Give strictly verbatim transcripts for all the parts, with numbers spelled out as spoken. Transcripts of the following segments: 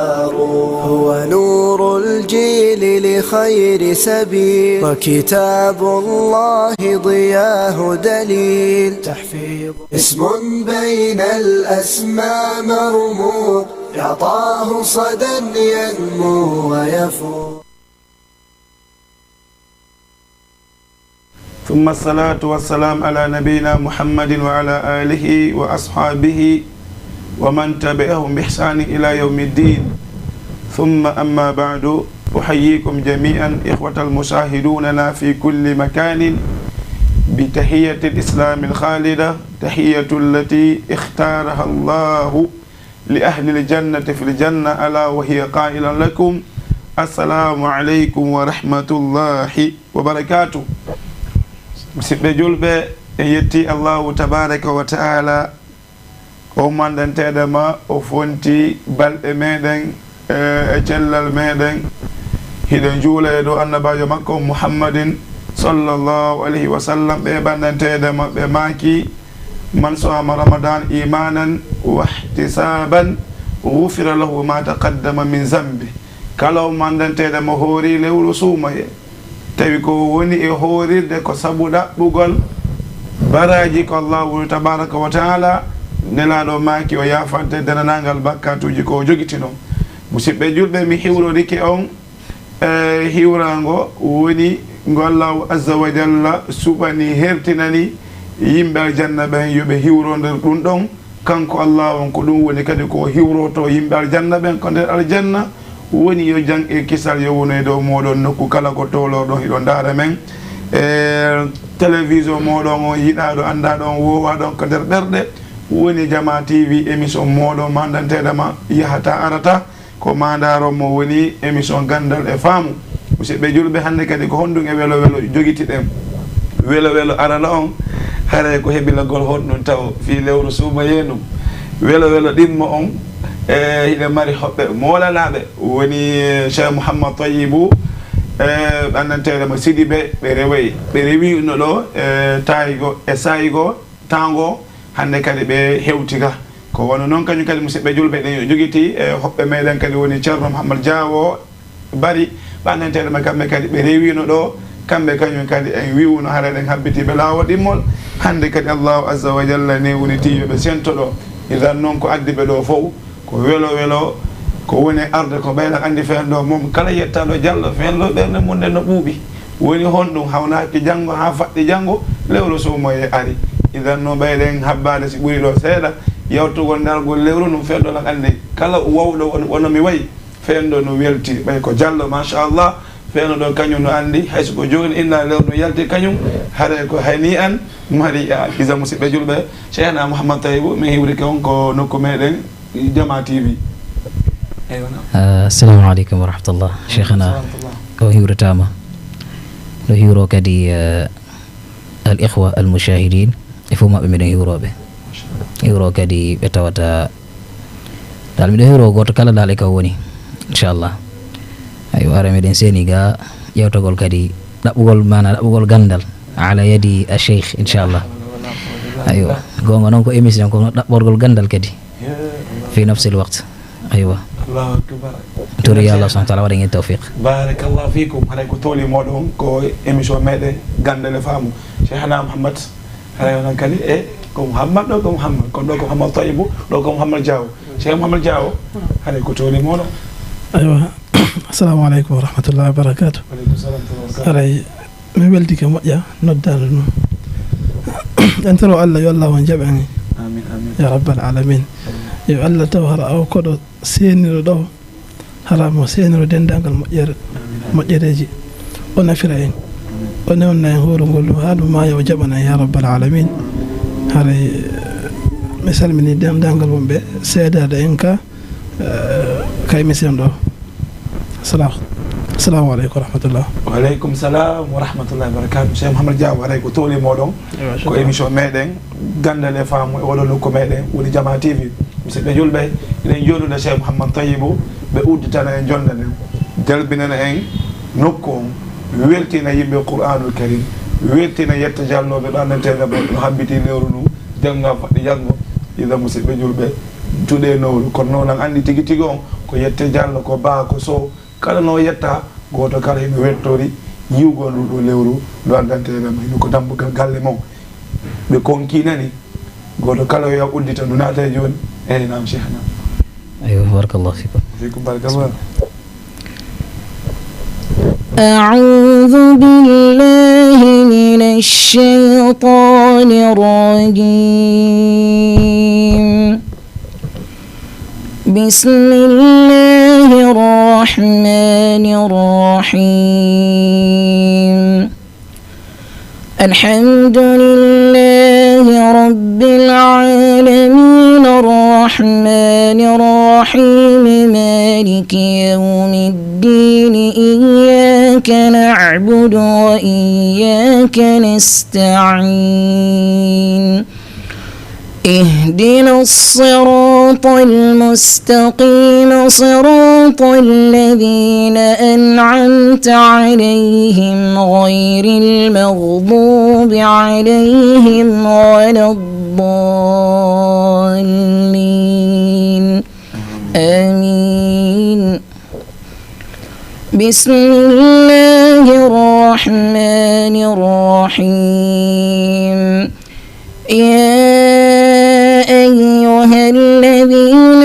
هو نور الجيل لخير سبيل، وكتاب الله ضياه دليل. تحفيظ اسم بين الأسماء مرموق، يعطاه صدى ينمو ويفوق. ثم الصلاة والسلام على نبينا محمد وعلى آله وأصحابه ومن تبعهم بإحسان إلى يوم الدين. ثم أما بعد، أحييكم جميعا إخوة المشاهدوننا في كل مكان بتحية الإسلام الخالدة، تحية التي اختارها الله لأهل الجنة في الجنة، ألا وهي قائلا لكم: السلام عليكم ورحمة الله وبركاته. Musidɓe julɓe, en yetti Allahu tabaraka wa ta'ala, o mandanteeɗo ma, o fonti balɗe meɗen, eh, e cellal meɗen. Hiɗen juula e dow annabaajo makko Muhammadin sallallahu alayhi wa sallam, ɓe mandanteeɗo ma, ɓe maaki: من صام رمضان إيمانا واحتسابا غفر له ما تقدم من ذنبه. Kala on mandanteeɗo mo hoori lewru suumaye, tawi ko woni e hoorirde ko sabu ɗaɓɓugol baraaji ko Allahu tabaraka wa ta'ala, Nelaaɗo maaki o yaafante denanangal bakkatuuji ko o jogitino. Musidɓe julɓe, mi hiwrorike on e hiwraango woni ngo Allahu azza wa jalla suɓani, hertinani yimɓe aljanna ɓen yo ɓe hiwrondir ɗum ɗon. Kanko Allahu on, ko ɗum woni kadi ko o hiwroto yimɓe aljanna ɓen, ko nder aljanna woni. Yo jam e kisal yo wonu e dow mooɗon, nokku kala ko towloɗon hiɗon ndaara men. E télévision mooɗon on yiɗaaɗo, anndaaɗo on, woowaaɗo on ko nder ɓerɗe, woni Jamaa T V, émission mooɗon mandanteeɗo ma yahata arata. Ko maandaaro mo woni émission Ganndal e Faamu. Musidɓe julɓe, hannde kadi ko honɗum e welo welo jogitiɗen? Welo welo arano on, haray ko hebilagol honɗum taw fii lewru suumayee ndun. Welo welo ɗimmo on, e, hiɗen mari hoɓɓe moolanaaɓe, woni Cheikh Mouhammad Tayyibu, e, anndanteeɗo mo Sidibe, ɓe rewoyi, ɓe rewiino ɗoo, e, taaygo e saaygo, taango, hannde kadi ɓe hewti ga. Ko wano non kañum kadi, musidɓe julɓe, ɗen yo jogiti, e, hoɓɓe meɗen kadi woni Ceerno Mouhammad Diawo Bari, ɓe anndanteeɗo ma, kamɓe kadi ɓe rewiino ɗoo, kamɓe kañum kadi en wi'uno hara ɗen habbitiiɓe laawol ɗimmol. Hannde kadi Allahu azza wa jalla newnitii yo ɓe sento ɗoo. Idan non ko addi ɓe ɗoo fow, ko welo welo, ko woni arde ko ɓeyɗa anndi feen ɗoo mum. Kala yettaaɗo Jallo feen ɗoo ɓernde mum nden no ɓuuɓi. Woni honɗum hawnaaki janngo haa faɗɗi janngo, lewru suumayee ari. Idan no ɓeyɗen habbaade si ɓuri ɗoo seeɗa, yawtugol ndargol lewru ndun feen ɗoo lan anndi. Kala wawɗo won-, wono mi wayi, feen ɗoo no welti. Ɓay ko Jallo, machallah, feen ɗoo kañum no anndi, hay so ko jooni inna lewru ndun yalti kañum, haray ko hani an mari a. Idan musidɓe julɓe, Cheikhna Mouhammad Tayyibu, min hiwrike on ko nokku meɗen Jamaa T V. Eywa, naam. Ah, assalamu aleykum wa rahmatullah. Cheikhna, wa rahmatullah. O hiwritaama. No hiwroo kadi, eh, al ikhwa al mushahidin, e fof maɓɓe miɗen hiwrooɓe. Hiwroo kadi ɓe tawata, dal miɗo hiwroo gooto kala dal e ka woni, inchallah. Aywa, ara miɗen seeni ga ƴewtagol kadi ɗaɓɓugol, maana ɗaɓɓugol ganndal, ala yadi a cheikh, inchallah. Aywa, goonga noon ko émission ko ɗaɓɓorgol ganndal kadi. Fi nafsil waqt. Aywa. Allahu akbar. Tori yo Allah subhanahu wa ta'ala waɗa en tawfiq. Barakallahu fikum. Haray ko towli mooɗon ko émission meɗen Ganndal e Faamu. Cheikhna Mouhammad. Haray onon kadi e ko Mouhammad ɗo ko Mouhammad. Kono ɗo ko Mouhammad Tayyibu, ɗo ko Mouhammad Diawo. Cheikh Mouhammad Diawo. Haray ko towli mooɗon. Aywa. Assalamu aleykum wa rahmatullahi wa barakatuh. Wa aleykum salam wa rahmatullahi wa barakatuh. Haray Mi weltike moƴƴa noddaade ɗum. En toro Allah yo Allah on jaɓ en. Amin, amin. Ya rabbal alamin. Amin. Yo Allah taw hara o koɗo seeniro ɗo, hara mo seeniro denndaangal moƴƴere, amin, amin, moƴƴereeji. O nafira en. Amin. O newna en hoorugol ɗum haa ɗum maaya o jaɓana en ya rabbal alamin. Haray, eh, mi salmini denndaangal wonɓe seedaade en ka, eh, ka émission ɗo. Salam. Assalamu aleykum wa rahmatullah. Wa aleykum salam wa rahmatullahi wa barakatuh. Cheikh Mouhammad Diaw, haray ko towli mooɗon. Ewa, ko shukran. Émission meɗen, Ganndal e Faamu, e oɗo nokku meɗen, woni Jamaa T V. Musidɓe julɓe, eɗen jooɗude Cheikh Mouhammad Tayyibu, ɓe udditana en, jonnana en, jalbinana en nokku on, weltina yimɓe Qur'aanul Karim, weltina yetta jallooɓe ɗo anndanteeɓe no habbiti lewru ndu, jannga faɗɗi janngo. Ida musidɓe julɓe, tuɗe nowru, kono noon an anndi tigi tigi on, Ko yette Jallo, ko Ba, ko Sow, kala no yetta, gooto kala hino weltori yi'ugol nduu ɗoo lewru, ndu addante ɓe mo, hino ko dambugal galle mon. Ɓe konkii nani, gooto kala yo yaw uddita ndu naata e jooni. Eey, naam, Cheikhna. Aywa, barakallahu fikum. Fikum, barakallah. أعوذ بالله من الشيطان الرجيم. بسم الله الرحمن الرحيم. الحمد لله رب العالمين، الرحمن الرحيم، مالك يوم الدين، إياك نعبد وإياك نستعين. اهدنا الصراط المستقيم، صراط الذين أنعمت عليهم، غير المغضوب عليهم ولا الضالين. آمين. بسم الله الرحمن الرحيم. يا أيها الذين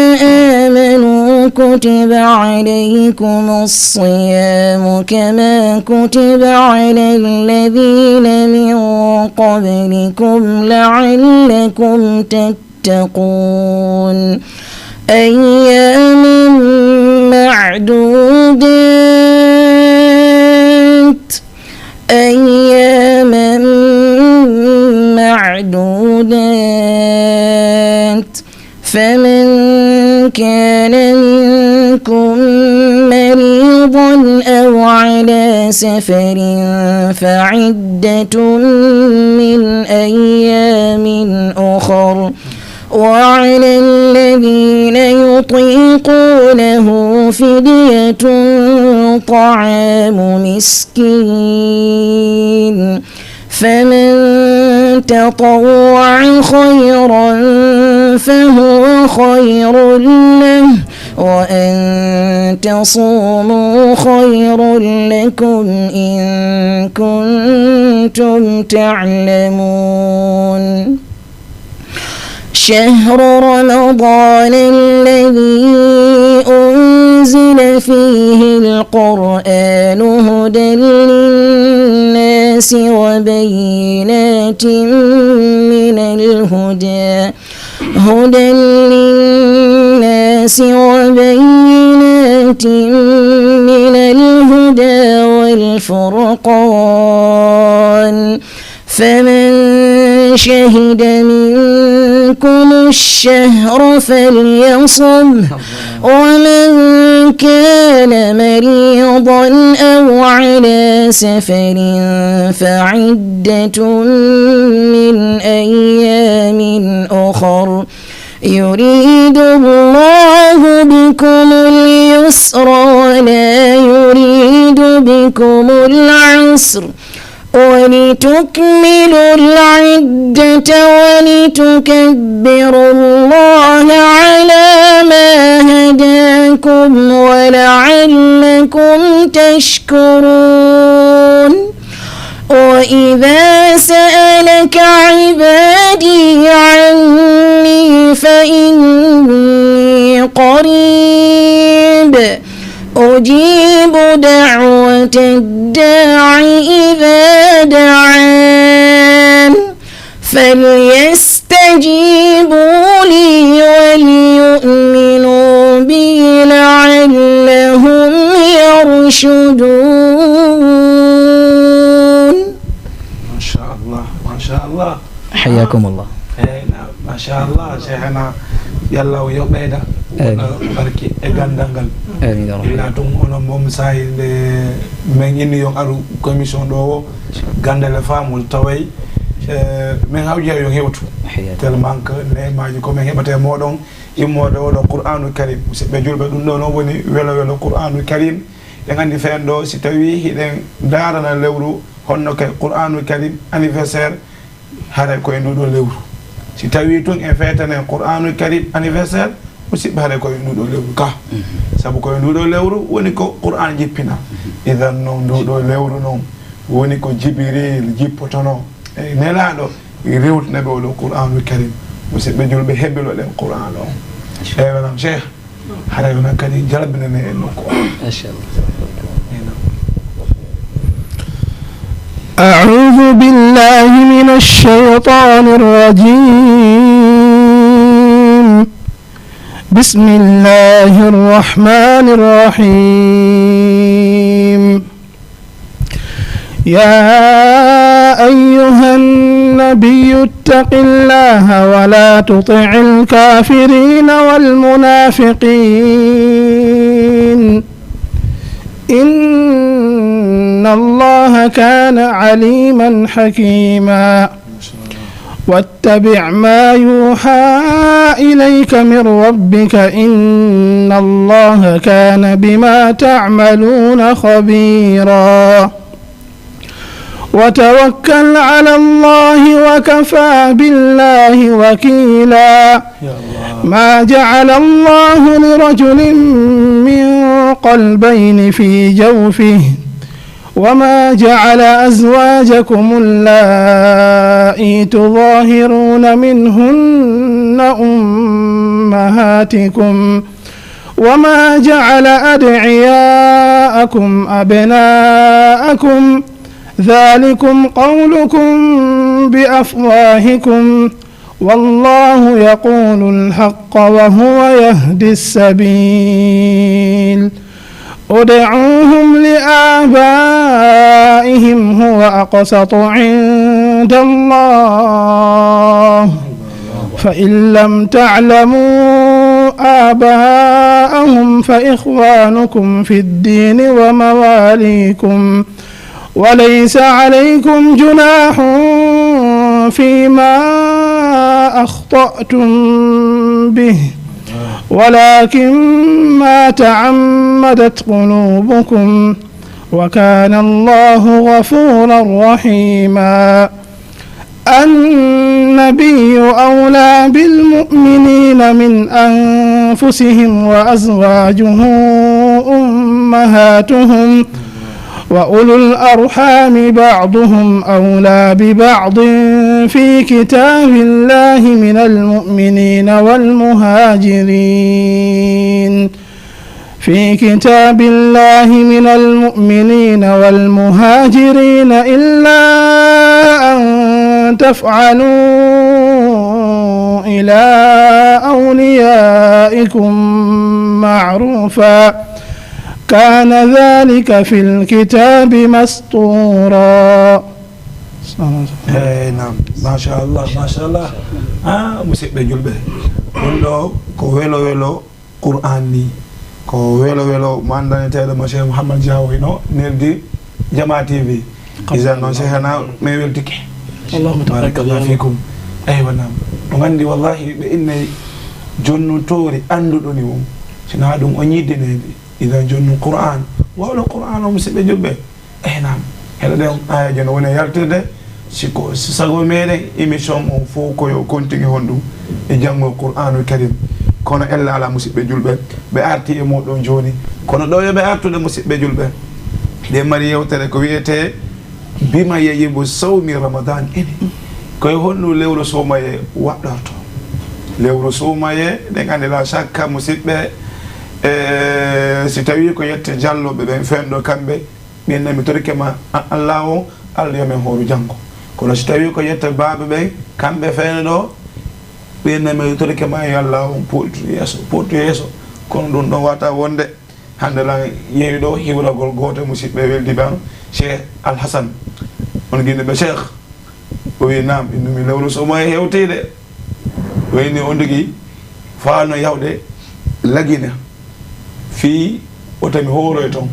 آمنوا كتب عليكم الصيام كما كتب على الذين من قبلكم لعلكم تتقون. أياما معدودات، أياما معدودات، فمن كان منكم مريضا أو على سفر فعدة من أيام أخر، وعلى الذين يطيقونه فدية طعام مسكين، فمن تطوع خيرا فهو خير له، وأن تصوموا خير لكم إن كنتم تعلمون. شهر رمضان الذي أنزل فيه القرآن هدى للناس وبينات من الهدى، هدى للناس وبينات من الهدى والفرقان، فمن شهد منكم الشهر فليصمه، ومن كان مريضا أو على سفر فعدة من أيام أخر، يريد الله بكم اليسر ولا يريد بكم العسر، ولتكملوا العدة ولتكبروا الله على ما هداكم ولعلكم تشكرون. وإذا سألك عبادي عني فإني قريب أجيب دعوة الداع إذا دعان فليستجيبوا لي وليؤمنوا بي لعلهم يرشدون. Masha Allah, masha Allah. حياكم الله. Eey, na, masha Allah, Cheikhana, yo Allah o yo ɓeyda. Amiin. Barke e ganndal ngal. Amiin, ya Rabbi. Ila tun onon moom, saa'i nde men inni yo aru commission ɗoo o, ganndal e faamol, taway, eh, men hawji yo hewtu. حياكم. Tellement que neemaaji ko men heɓata e mooɗon, immorde oo ɗoo Qur'aanul Kariim. Musidɓe julɓe, ɗum ɗoo noon woni welo welo Qur'aanul Kariim. Eɗen anndi feen ɗoo, si tawii hiɗen ndaarana lewru, honno kay Qur'aanul Kariim anniversaire, haray ko e nduu ɗoo lewru. Si tawii tun en feetanen Qur'aanul Kariim anniversaire, Musidɓe, haray ko e nduu ɗoo lewru ka. Sabu ko e nduu ɗoo lewru woni ko Qur'aan jippinaa. Idan non, nduu ɗoo lewru non woni ko Jibril jippotonoo. E Nelaaɗo rewtina ɓe oo ɗoo Qur'aanul Karim. Musidɓe julɓe, hebbiloɗen Qur'aan on. Eywa, naam, Cheikh. Haray onon kadi jalbinanee en nokku on. Machallah. Eywa, naam. أعوذ بالله من الشيطان الرجيم. بسم الله الرحمن الرحيم. يا أيها النبي اتق الله ولا تطع الكافرين والمنافقين. إن الله كان عليما حكيما. واتبع ما يوحى إليك من ربك إن الله كان بما تعملون خبيرا. وتوكل على الله وكفى بالله وكيلا. ما جعل الله لرجل من قلبين في جوفه وما جعل أزواجكم اللائي تظاهرون منهن أمهاتكم وما جعل أدعياءكم أبناءكم ذلكم قولكم بأفواهكم والله يقول الحق وهو يهدي السبيل. ادعوهم لآبائهم هو أقسط عند الله، فإن لم تعلموا آباءهم فإخوانكم في الدين ومواليكم، وليس عليكم جناح فيما أخطأتم به، ولكن ما تعمدت قلوبكم، وكان الله غفورا رحيما. النبي أولى بالمؤمنين من أنفسهم وأزواجه أمهاتهم، وأولو الأرحام بعضهم أولى ببعض في كتاب الله من المؤمنين والمهاجرين، في كتاب الله من المؤمنين والمهاجرين إلا أن تفعلوا إلى أوليائكم معروفا، كان ذلك في الكتاب مسطورا. Eh, naam. Machallah, machallah. Ah, musidɓe julɓe. Ɗun ɗoo ko welo welo Qur'aan nii. Ko welo welo mo anndaneteeɗo mo Cheikh Mouhammad Diaw hino neldi Jamaa T V. Isan non, Cheikhana, mi weltike. Allahumma taqabbal. Barakallahu fikum. Eywa, naam. On anndi, wallahi, ɓe innay jonnutoori annduɗo ni won. Si naa ɗun o ñiddinee ndi. Idan jonnun Qur'aan. Wawlo Qur'aan o, musidɓe julɓe. Eh, naam. Heɗoɗen aayaaje no woni e yaltirde. Si ko sago meɗen, émission on fow ko yo continue honɗun e janngol Qur'aanul Karim. Kono ella alaa, musidɓe julɓe, ɓe arti e muɗun jooni. Kono ɗoo yo ɓe artude, musidɓe julɓe, ɗen mari yewtere ko wi'etee Bima yajibu sawmi Ramadan ini. Ko e honɗun lewru suumayee waɗɗortoo? Lewru suumayee, ɗen anndi laa shakka, musidɓe, e, si tawii ko yette jallooɓe ɓen fenɗo kamɓe, ɓen na mi torike ma, a-, Alla on, Alla yo men hooru janngo. Kono si tawii ko yette baaɓe ɓen, kamɓe fenɗo, ɓen na mi torike ma, yo Alla on puɗɗitu yeeso, puɗɗitu yeeso. Kono ɗun ɗon wata wonde. Hannde lan yehi ɗoo hiwragol gooto musidɓe weldiiɓe an, Cheikh Al Hassan. On giɗo ɓe Cheikh? O wi'i, "Naam, innu mi lewru suumayee hewtii de." O inni on tigi faalno yahude Lagine. Fii wota mi hooroy ton.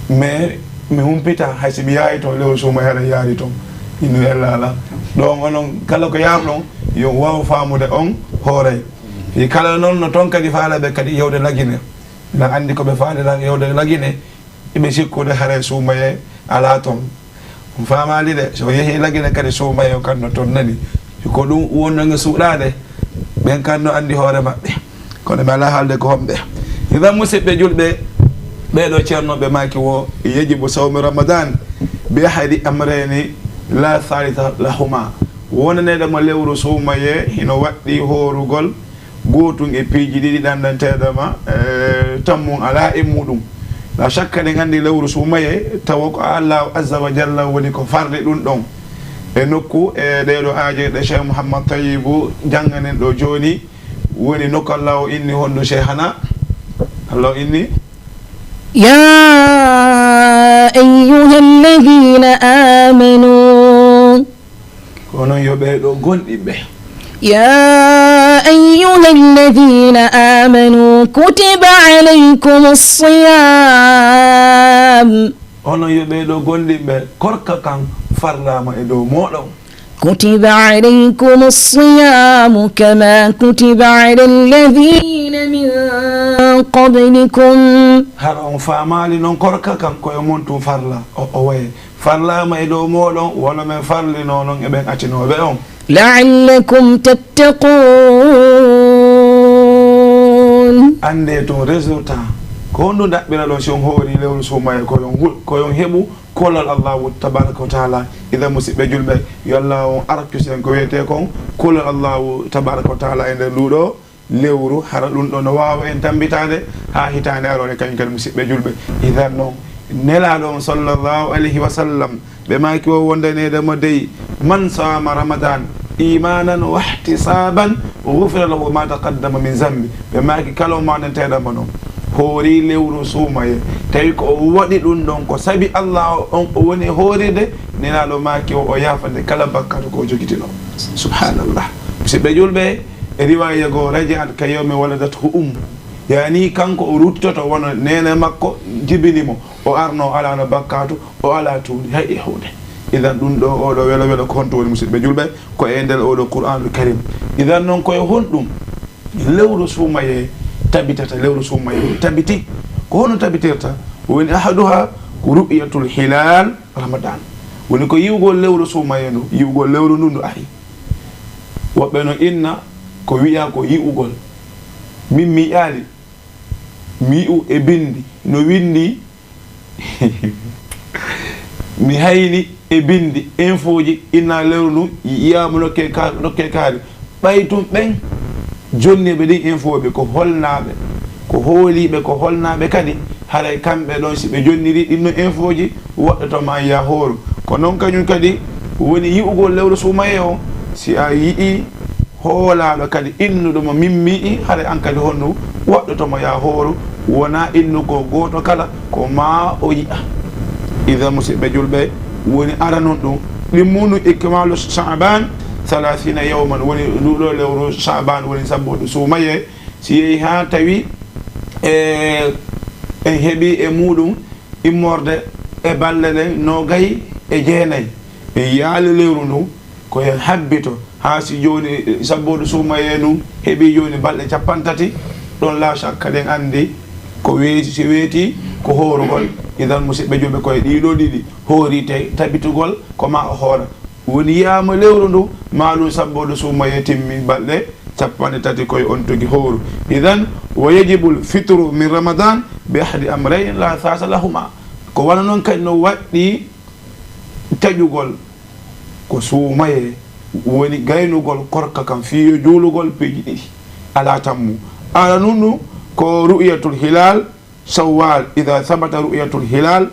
Mais mi humpitaa, hay si mi yahay ton, lewru suumayee haray yaari ton. Innu ella alaa. Ɗon onon kala ko yaaruɗon, yo waaw faamude on hooray. Fii kala non no ton kadi faalaɓe kadi yahude Lagine. Lan anndi ko ɓe faali lan yahude Lagine, iɓe sikkude haray suumayee alaa ton. On faamaali de, si o yehi Lagine kadi suumayee on kan no ton nani. Ko ɗun wonno nge suuɗaade, ɓen kan no anndi hoore maɓɓe. Kono mi alaa haalde ko homɓe. Idan, musidɓe julɓe, ɓee ɗoo ceernooɓe maaki wo, yajibu sawmu Ramadan bi ahadi amrayni la thalitha lahuma. Wonaneede mo lewru suumayee, hino waɗɗii hoorugol gootun e piiji ɗiɗi ɗanndanteeɗo ma, e, tammun alaa e muuɗum. La shakka, ɗen anndi lewru suumayee, tawa ko Allaahu azza wa jalla woni ko farli ɗun ɗon. E nokku, e ɗee ɗoo aaje ɗe Cheikh Mouhammad Tayyibu jannganen ɗoo jooni, woni nokku Allaahu inni honɗun, Cheikhana? Allaahu inni, يا أيها الذين آمنوا ko onon yo ɓee ɗoo gomɗinɓe. يا أيها الذين آمنوا كتب عليكم الصيام. Onon yo ɓee ɗoo gomɗinɓe, korka kan farlaama e dow mooɗon. كتب عليكم الصيام كما كتب على الذين من قبلكم. Hara on faamaali non korka kan ko e mon tun farla, o, o waye. Farlaama e dow mooɗon, wano men farlinoo non e ɓen accinooɓe on. لعلكم تتقون. Anndee tun résultat. Ko honɗun ɗaɓɓiraɗon si on hoorii lewru suumayee? Ko yo on hu-, ko yo on heɓu kulol Allaahu tabaaraka wa taala. Idan, musidɓe julɓe, yo Allaahu on artu si en ko wi'etee kon kulol Allaahu tabaaraka wa taala e nder nduu ɗoo lewru, hara ɗun ɗoo no waawa en tammbitaade haa hitaande aroore, kañun kadi, musidɓe julɓe. Idan non, Nelaaɗo on, sallallahu alayhi wa sallam, ɓe maaki wo wondaneede mo dey, من صام رمضان إيمانا واحتسابا غفر له ما تقدم من ذنبه. Ɓe maaki kala on maandanteeɗo mo non hoorii lewru suumayee, tawi ko o waɗi ɗun ɗon ko sabi Allaahu on o woni e hoorirde, Nelaaɗo maaki wo o yaafante kala bakkaatu ko o jogitinoo. Subhaanallah. Musidɓe julɓe, e riwaaya goo, رجعت كيوم ولدته أمه. Yaani kanko o ruttoto wano neene makko jibini mo, o arnoo o alaano bakkaatu, o alaa tuundi hay e huunde. Idan ɗun ɗoo, oo ɗoo welo welo ko honto woni, musidɓe julɓe? Ko e nder oo ɗoo Qur'aanul Kariim. Idan non ko e honɗun lewru suumayee tabitata, lewru suumayee tabiti? Ko honno tabitirta? Woni أحدها ko رؤية هلال رمضان. Woni ko yi'ugol lewru suumayee ndun, yi'ugol lewru ndun ndu ari. Woɓɓe no inna ko wi'aa ko yi'ugol. Min mi yi'aali, mi yi'u e binndi, no winndii, mi hayni e binndi, infooji, inna lewru ndun yi'aama nokkee ka-, nokkee kaari. Ɓay tun ɓen jonniiɓe ɗin infooɓe ko holnaaɓe, ko hooliiɓe, ko holnaaɓe kadi, haray kamɓe ɗon, si ɓe jonnirii ɗin no infooji, woɗɗoto ma yaa hooru. Ko non kañun kadi woni yi'ugol lewru suumayee on, si a yi'ii hoolaaɗo kadi innuɗo mo min mi yi'ii, haray an kadi honɗun waɗɗoto mo yaa hooru, wonaa innugol gooto kala, ko maa o yi'a. Idan, musidɓe julɓe, woni aranun ɗun, ɗimmunun إكمال شعبان ثلاثين يوما, woni nduu ɗoo lewru Sha'baan, woni sabbundu suumayee, si yehii haa tawi, e, en heɓii e muuɗun immorde e balɗe ɗen noogay e jeenay, en yi'aali lewru ndun, ko en habbito haa si jooni, sabbundu suumayee ndun heɓii jooni balɗe cappanɗe tati, ɗon laa shakka ɗen anndi ko weeti, si weetii ko hoorugol. Idan, musidɓe julɓe, ko e ɗii ɗoo ɗiɗi hoorii, tawi tabitugol ko maa o hoora. Woni yi'aama lewru ndun, maa ɗun sabbundu suumayee timmi balɗe cappanɗe tati, ko e on tigi hooru. Idan, ويجب الفطر من رمضان بأحد أمرين لا ثالث لهما. Ko wano non kadi no waɗɗii taƴugol ko suumayee, woni gaynugol korka kan fii yo juulugol piiji ɗiɗi. Alaa tammu. Aranun ɗun ko رؤية هلال شوال إذا ثبت رؤية الهلال,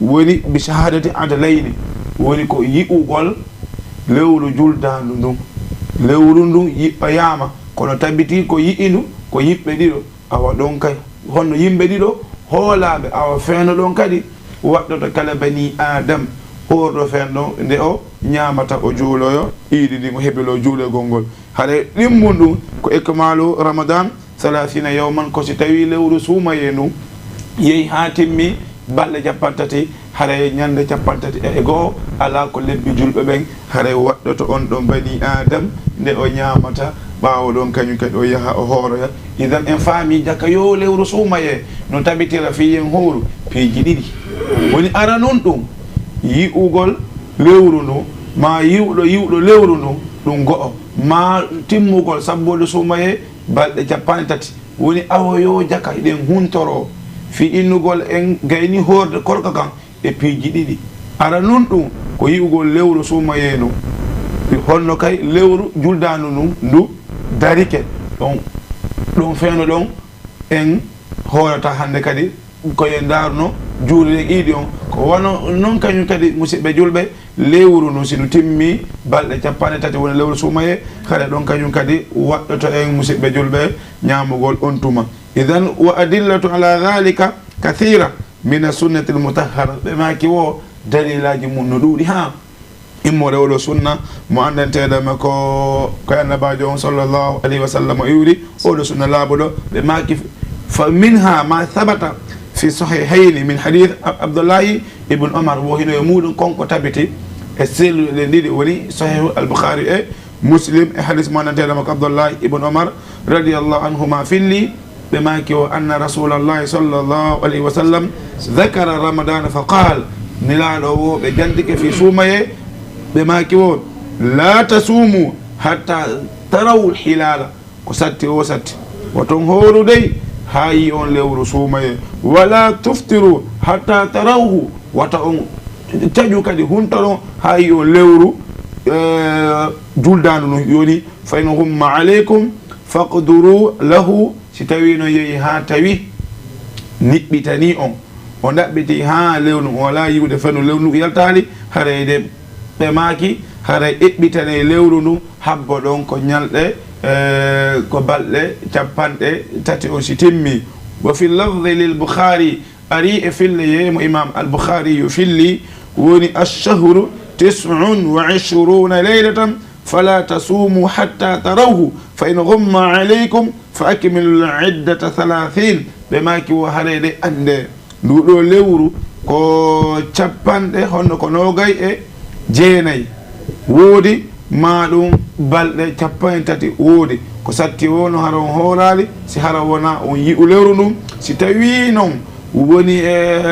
woni بشهادة عدلين, woni ko yi'ugol lewru juldaandu ndun. Lewru ndun yi'oyaama, kono tabitii ko yi'i ndu ko yimɓe ɗiɗo. Awa ɗon kay, honno yimɓe ɗiɗo hoolaaɓe, awa feeno ɗon kadi waɗɗoto kala banii Aadam, hoorɗo feeno ɗon nde o ñaamata, o juuloyo iidi ndin, o hebilo juulugol ngol. Haray ɗimmun ɗun ko إكمال رمضان ثلاثين يوما, ko si tawii lewru suumayee ndun yehii haa timmi balɗe cappanɗe tati, haray ñannde cappanɗe tati e go'o alaa ko lebbi julɓe ɓen, haray waɗɗoto on ɗon banii Aadam nde o ñaamata, ɓaawo ɗon kañun kadi o yaha o hooroya. Idan, en faamii jaka yo lewru suumayee no tabitira fii yo en hooru piiji ɗiɗi. Woni aranun ɗun, yi'ugol lewru ndun, maa yi'uɗo, yi'uɗo lewru ndun, ɗun go'o, maa timmugol sabbundu suumayee balɗe cappanɗe tati, Woni awo yo jaka hiɗen huntoroo fii innugol en gayni hoorde korka kan e piiji ɗiɗi. Aranun ɗun ko yi'ugol lewru suumayee ndun. Honno kay lewru juldaandu ndun ndu darike. Ɗon, ɗon fewndo ɗon en hoorata hannde kadi ko en ndaarno juulirɗe iidi on. Ko wano non kañun kadi, musiɓɓe julɓe, lewru ndun, si ndu timmii balɗe cappanɗe tati woni lewru suumayee, hara ɗon kañun kadi waɗɗoto en, musiɓɓe julɓe, ñaamugol on tuma. Idan, wa adillatu ala dhalika kathira min as-sunnati al-mutahhara. Ɓe maaki wo dalilaaji mun no ɗuuɗi haa immoore oo ɗoo sunna mo anndanteeɗo ma ko, ko Annabaajo on sallallahu alayhi wa sallam iwri, oo ɗoo sunna laaɓuɗo. Ɓe maaki, fa minha ma thabata fi sahihayni min hadith Ab-, Abdullahi ibn Umar, wo hino e muuɗum kon ko tabiti e selluɗe ɗen ɗiɗi, woni Sahihu al-Bukhari e Muslim, e hadith mo anndanteeɗo ma ko Abdullahi ibn Umar radiyallahu anhuma filli, ɓe maaki wo, anna rasulallahi sallallahu alayhi wa sallam dhakara ramadana fa qaal, Nelaaɗo wo ɓe jantike fii suumayee, ɓe maaki wo, la tasumu hatta taraw hilala, ko satti o satti, woton hooru dey haa yi'on lewru suumayee, wala tuftiru hatta tarawhu, wata on caƴu kadi huntoron haa yi'on lewru, eh, juldaandu ndun, yoni, fa in ghumma alaykum faqduru lahu, si tawii non yehi haa tawi niɓɓitanii on, o ɗaɓɓitii haa lewru ndun, o alaa yi'ude fendu, lewru ndun yaltaali, haray de ɓe maaki, haray eɓɓitanee lewru ndun, habbo ɗon ko ñalɗe, eh, ko balɗe cappanɗe tati on si timmii. Wa fi lafzi lil Bukhari, arii e filleyee mo Imam al-Bukhari yo filli, woni, ash-shahru tis'un wa ishruna laylatan, fala tasumu hatta tarawhu, fa in ghumma alaykum fa akmilu al-iddata thalathin. Ɓe maaki wo, haray de anndee, nduu ɗoo lewru ko cappanɗe, honno ko noogay e jeenay woodi, maa ɗum balɗe cappanɗe tati woodi. Ko satti woo no hara on hooraali, si hara wonaa on yi'u lewru ndun. Si tawii non woni e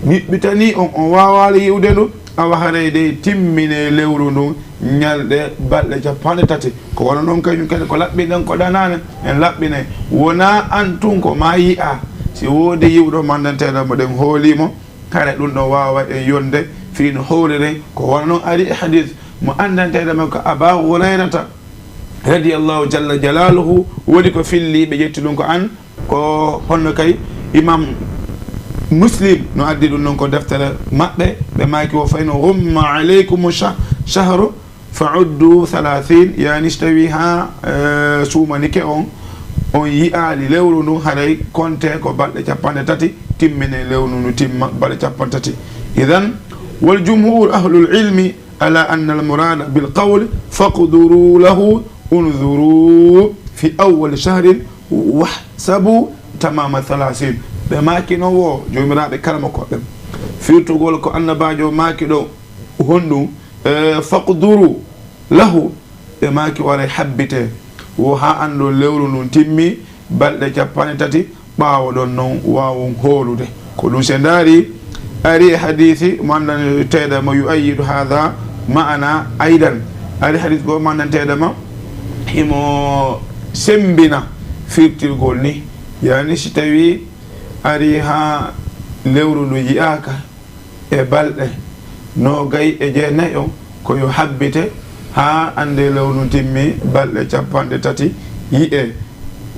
niɓɓitanii on, on waawaali yi'ude ndu, awa haray dey timminee lewru ndun ñalɗe balɗe cappanɗe tati. Ko wano non kañun kadi ko laɓɓinɗen ko ɗanaane, en laɓɓinay. Wonaa an tun ko maa yi'aa. Si woodi yi'uɗo mo anndanteeɗo mo ɗen hoolii mo, haray ɗun ɗon waaway en yonde fii no howriren. Ko wano non ari e hadis mo anndanteeɗo men ko Aba Hurayrata radiyallahu jalla jalaaluhu woni ko filli, ɓe ƴetti ɗun ko an, ko honno kay Imam Muslim no addi ɗun non ko deftere maɓɓe, ɓe maaki wo, fa in ghumma alaykumu sha-, shahru fa uddu thalathin, yani si tawii haa, eh, suumanike on, on yi'aali lewru ndun, haray konte ko balɗe cappanɗe tati, timminee lewru ndun timma balɗe cappanɗe tati. Idan, wal jumhur ahlul ilmi ala anna al murada bil qawl faqduru lahu unzuru fi awwal shahrin wahsabu tamama thalathin. Ɓe maaki non wo, joomiraaɓe karamokooɓe, firtugol ko Annabaajo maaki ɗoo honɗun, eh, faqduru lahu, ɓe maaki, waray habbitee wo haa anndon lewru ndun timmii balɗe cappanɗe tati, ɓaawo ɗon non waawon hoorude. Ko ɗun si en ndaarii, ari e hadiisi mo anndanteeɗo mo yu'ayyidu haadha ma'ana aydan. Ari hadiisi goo mo anndanteeɗo mo himo semmbina firtirgol nii. Yani si tawii ari haa lewru ndun yi'aaka, e balɗe noogay e jeenay on, ko yo habbite haa anndee lewru ndun timmii balɗe cappanɗe tati yi'ee.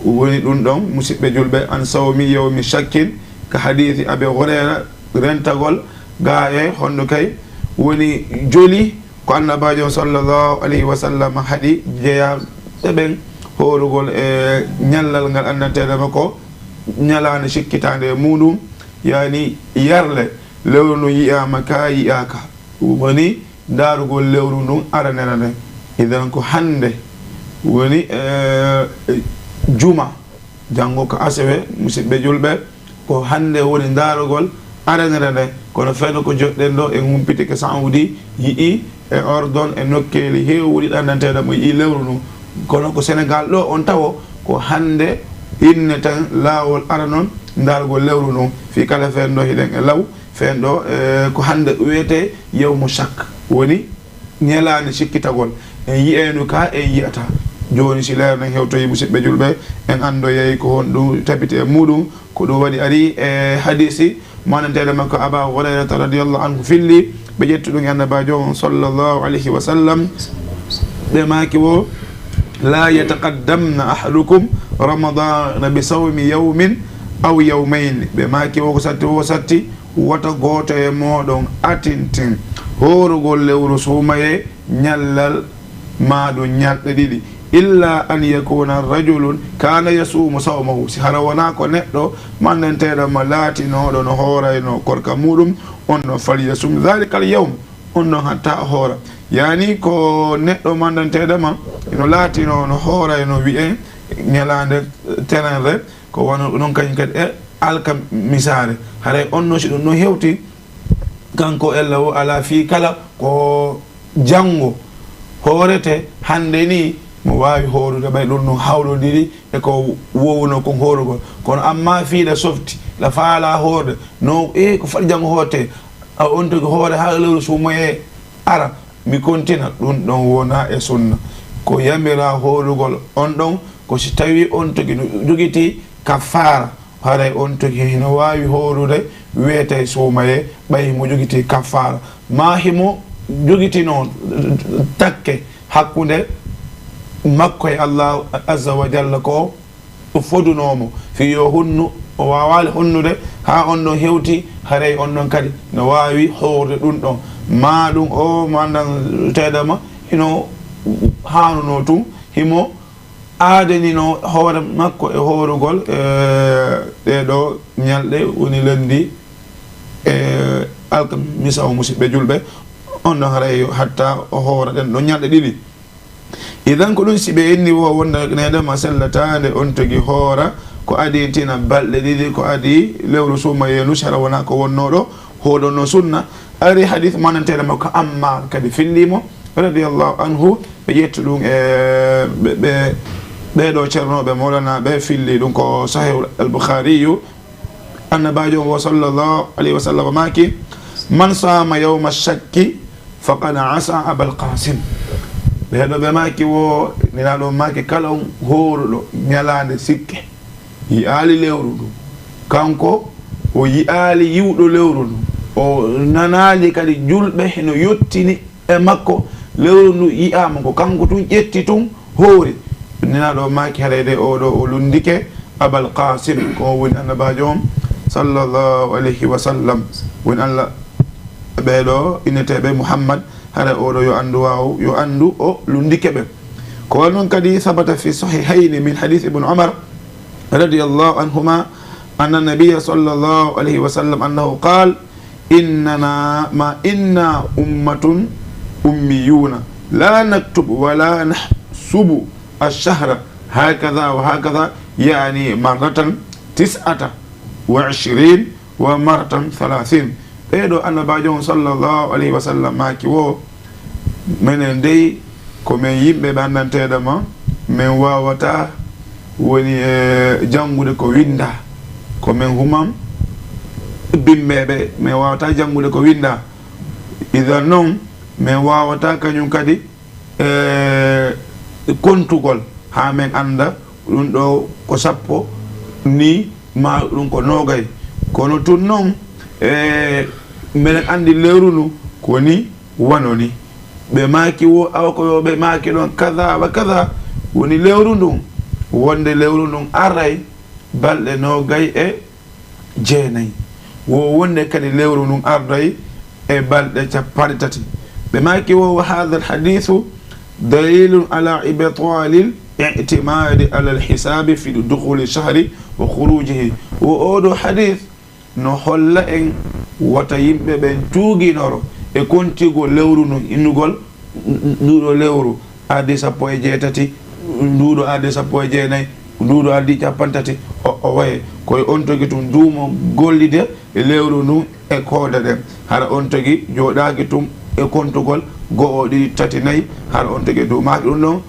Woni ɗun ɗon, musiɓɓe julɓe, an sawmi yawmi shakkin, ka hadiisi Abi Hurayra, rentagol gaa e honno kay woni joli ko Annabaajo on sallallahu alayhi wa sallam haɗi jeyaaɓe ɓen hoorugol e ñallal ngal anndanteeɗo mo ko ñalaande sikkitaande e muuɗum, yani yarle lewru ndun yi'aama kaa yi'aaka, woni ndaarugol lewru ndun aranere nden. Idan ko hannde woni, eh, juma, janngo ko asewe, musiɓɓe julɓe, ko hannde woni ndaarugol aranere nden. Kono fewndo ko joɗɗen ɗoo, en humpitike Saudi, yi'i e Ordon, e nokkeeli heewuɗi ɗanndanteeɗo mo yi'i lewru ndun. Kono ko Senegal ɗoo on tawo, ko hannde inneten laawol aranon ndaarugol lewru ndun. Fii kala fewndo hiɗen e law, fewndo, eh, ko hannde wi'etee yawmu shak, woni ñalaande sikkitagol. En yi'ayno ka en yi'ataa. Jooni, si leer nden hewtoyi, musiɓɓe julɓe, en anndoyay ko honɗum tabiti e muuɗum. Ko ɗum waɗi ari e hadiisi mawnanteeɗo makko Abaa Hurayrata radiyallahu anhu filli, ɓe ƴetti ɗum e Annabaajo on sallallahu alayhi wa sallam. Ɓe maaki wo, "La yataqaddamna ahadukum ramadana bi sawmi yawmin aw yawmayni." Ɓe maaki wo ko satti wo satti, wota gooto e mooɗon atintin hoorugol lewru suumayee ñallal maa ɗum ñalɗe ɗiɗi. "Illa an yakuna rajulun kana yasumu sawmahu." Si hara wonaa ko neɗɗo mannanteeɗo ma laatinooɗo no hooraynoo korka muuɗum, on ɗon, "falyasum dhalika al-yawm," on ɗon hatta o hoora. Yaani ko neɗɗo mannanteeɗo ma no laatinoo no hooraynoo wi'en ñalaande tenenre, ko wano ɗum non kañum kadi e alkamisaare. Haray on non, si ɗum ɗon hewti, kanko ella wo alaa fii kala ko janngo hoorete, hannde ni mo waawi hoorude, ɓay ɗum no hawlondiri e ko wowno kon hoorugol. Kono amma fii ɗa softi, ɗa faalaa hoorde, no, e ko fati janngo hoorete, a on tigi hoore haa lewru suumayee ara, mi kontina, ɗum ɗon wonaa e sunna. Ko yamiraa hoorugol on ɗon, ko si tawii on tigi no jogitii kaffaara, haray on tigi hino waawi hoorude, wi'etee suumayee, ɓay himo jogitii kaffaara. Maa himo jogitinoo takke hakkunde makko e Allaahu azza wa jalla, ko o fodunoo mo, fii yo hunnu, o waawaali hunnude, haa on ɗon hewti, haray on ɗon kadi no waawi hoorde ɗum ɗon. Maa ɗum o mannanteeɗo ma hino haanunoo tun, himo aadaninoo hoore makko e hoorugol, e, ɗee ɗoo ñalɗe, woni lenndi e alkamisa o, musiɓɓe julɓe, on ɗon haray yo hatta o hoora ɗen ɗon ñalɗe ɗiɗi. Idan ko ɗum si ɓe inni wo wonde neɗɗo ma sellataande on tigi hoora, ko adii tina balɗe ɗiɗi, ko adii lewru suumayee ndu, si hara wonaa ko wonnoo ɗoo, hoɗon no sunna. Ari hadiis mannanteeɗo makko Ammaar kadi fillii mo, radiyallahu anhu, ɓe ƴetti ɗum e ɓe, ɓe, ɓee ɗoo ceernooɓe Mawlana ɓe filli ɗum ko Sahih al-Bukhariyu. Annabaajo on wo sallallahu alayhi wa sallam maaki, "Man saama yawma shakki faqad asa Abal Qasim." Ɓee ɗoo ɓe maaki wo, Nelaaɗo on maaki, kala on hooruɗo ñalaande sikke, yi'aali lewru ndun. Kanko o yi'aali yi'uɗo lewru ndun. O nanaali kadi julɓe hino yottini e makko, lewru ndun yi'aama, ko kanko tun ƴetti tun hoori. Nelaaɗo maaki, haray de oo ɗoo o lunndike Abal Qaasim, ko on woni Annabaajo on, sallallahu alayhi wa sallam. Woni Alla, ɓee ɗoo inneteeɓe Muhammad, haray oo ɗoo yo anndu waaw, yo anndu o lunndike ɓe. Ko wanon kadi sabata fi sahihayni min hadiisi Ibn Umar, radiyallahu anhuma, anna nabiyya sallallahu alayhi wa sallam annahu qaal, "Innana ma inna ummatun ummiyuna, la naktubu wa la nahsubu ash-shahra hakadha wa hakadha, yani marratan tis'ata wa ishrin wa marratan thalathin." Ɓee ɗoo Annabaajo on sallallahu alayhi wa sallam maaki wo, Menen dey, ko men yimɓe ɓe anndanteeɗo ma, men waawataa woni e janngude ko winndaa. Ko men human bimmeeɓe, men waawataa janngude ko winndaa. Idan non, men waawataa kañum kadi e kontugol haa men annda ɗum ɗoo ko sappo nii, maa ɗum ko noogay. Kono tun non, e, menen anndi lewru ndu ko nii wano nii. Ɓe maaki wo, awa ko yo ɓe maaki ɗon kaza wa kaza, woni lewru ndun, wonde lewru ndun aray balɗe noogay e jeenay. Wo wonde kadi lewru ndun arday e balɗe cappanɗe tati. Ɓe maaki wo, "Wa hadha al-hadithu dalilun ala ibtalil i'timadi ala al-hisabi fi dukhuli shahri wa khurujihi." Wo oo ɗoo hadith no holla en wota yimɓe ɓen tuuginoro e kontigol lewru ndun, innugol ndu ɗoo lewru ardii sappo e jeetati, ndu ɗoo ardii sappo e jeenay, ndu ɗoo ardii cappanɗe tati, o, o waye. Ko e on tigi tun duumo gollide e lewru ndun e koode ɗen. Hara on tigi jooɗaaki tun e kontugol go'o, ɗiɗi, tati, nayi, hara on tigi duumaaki ɗum ɗon.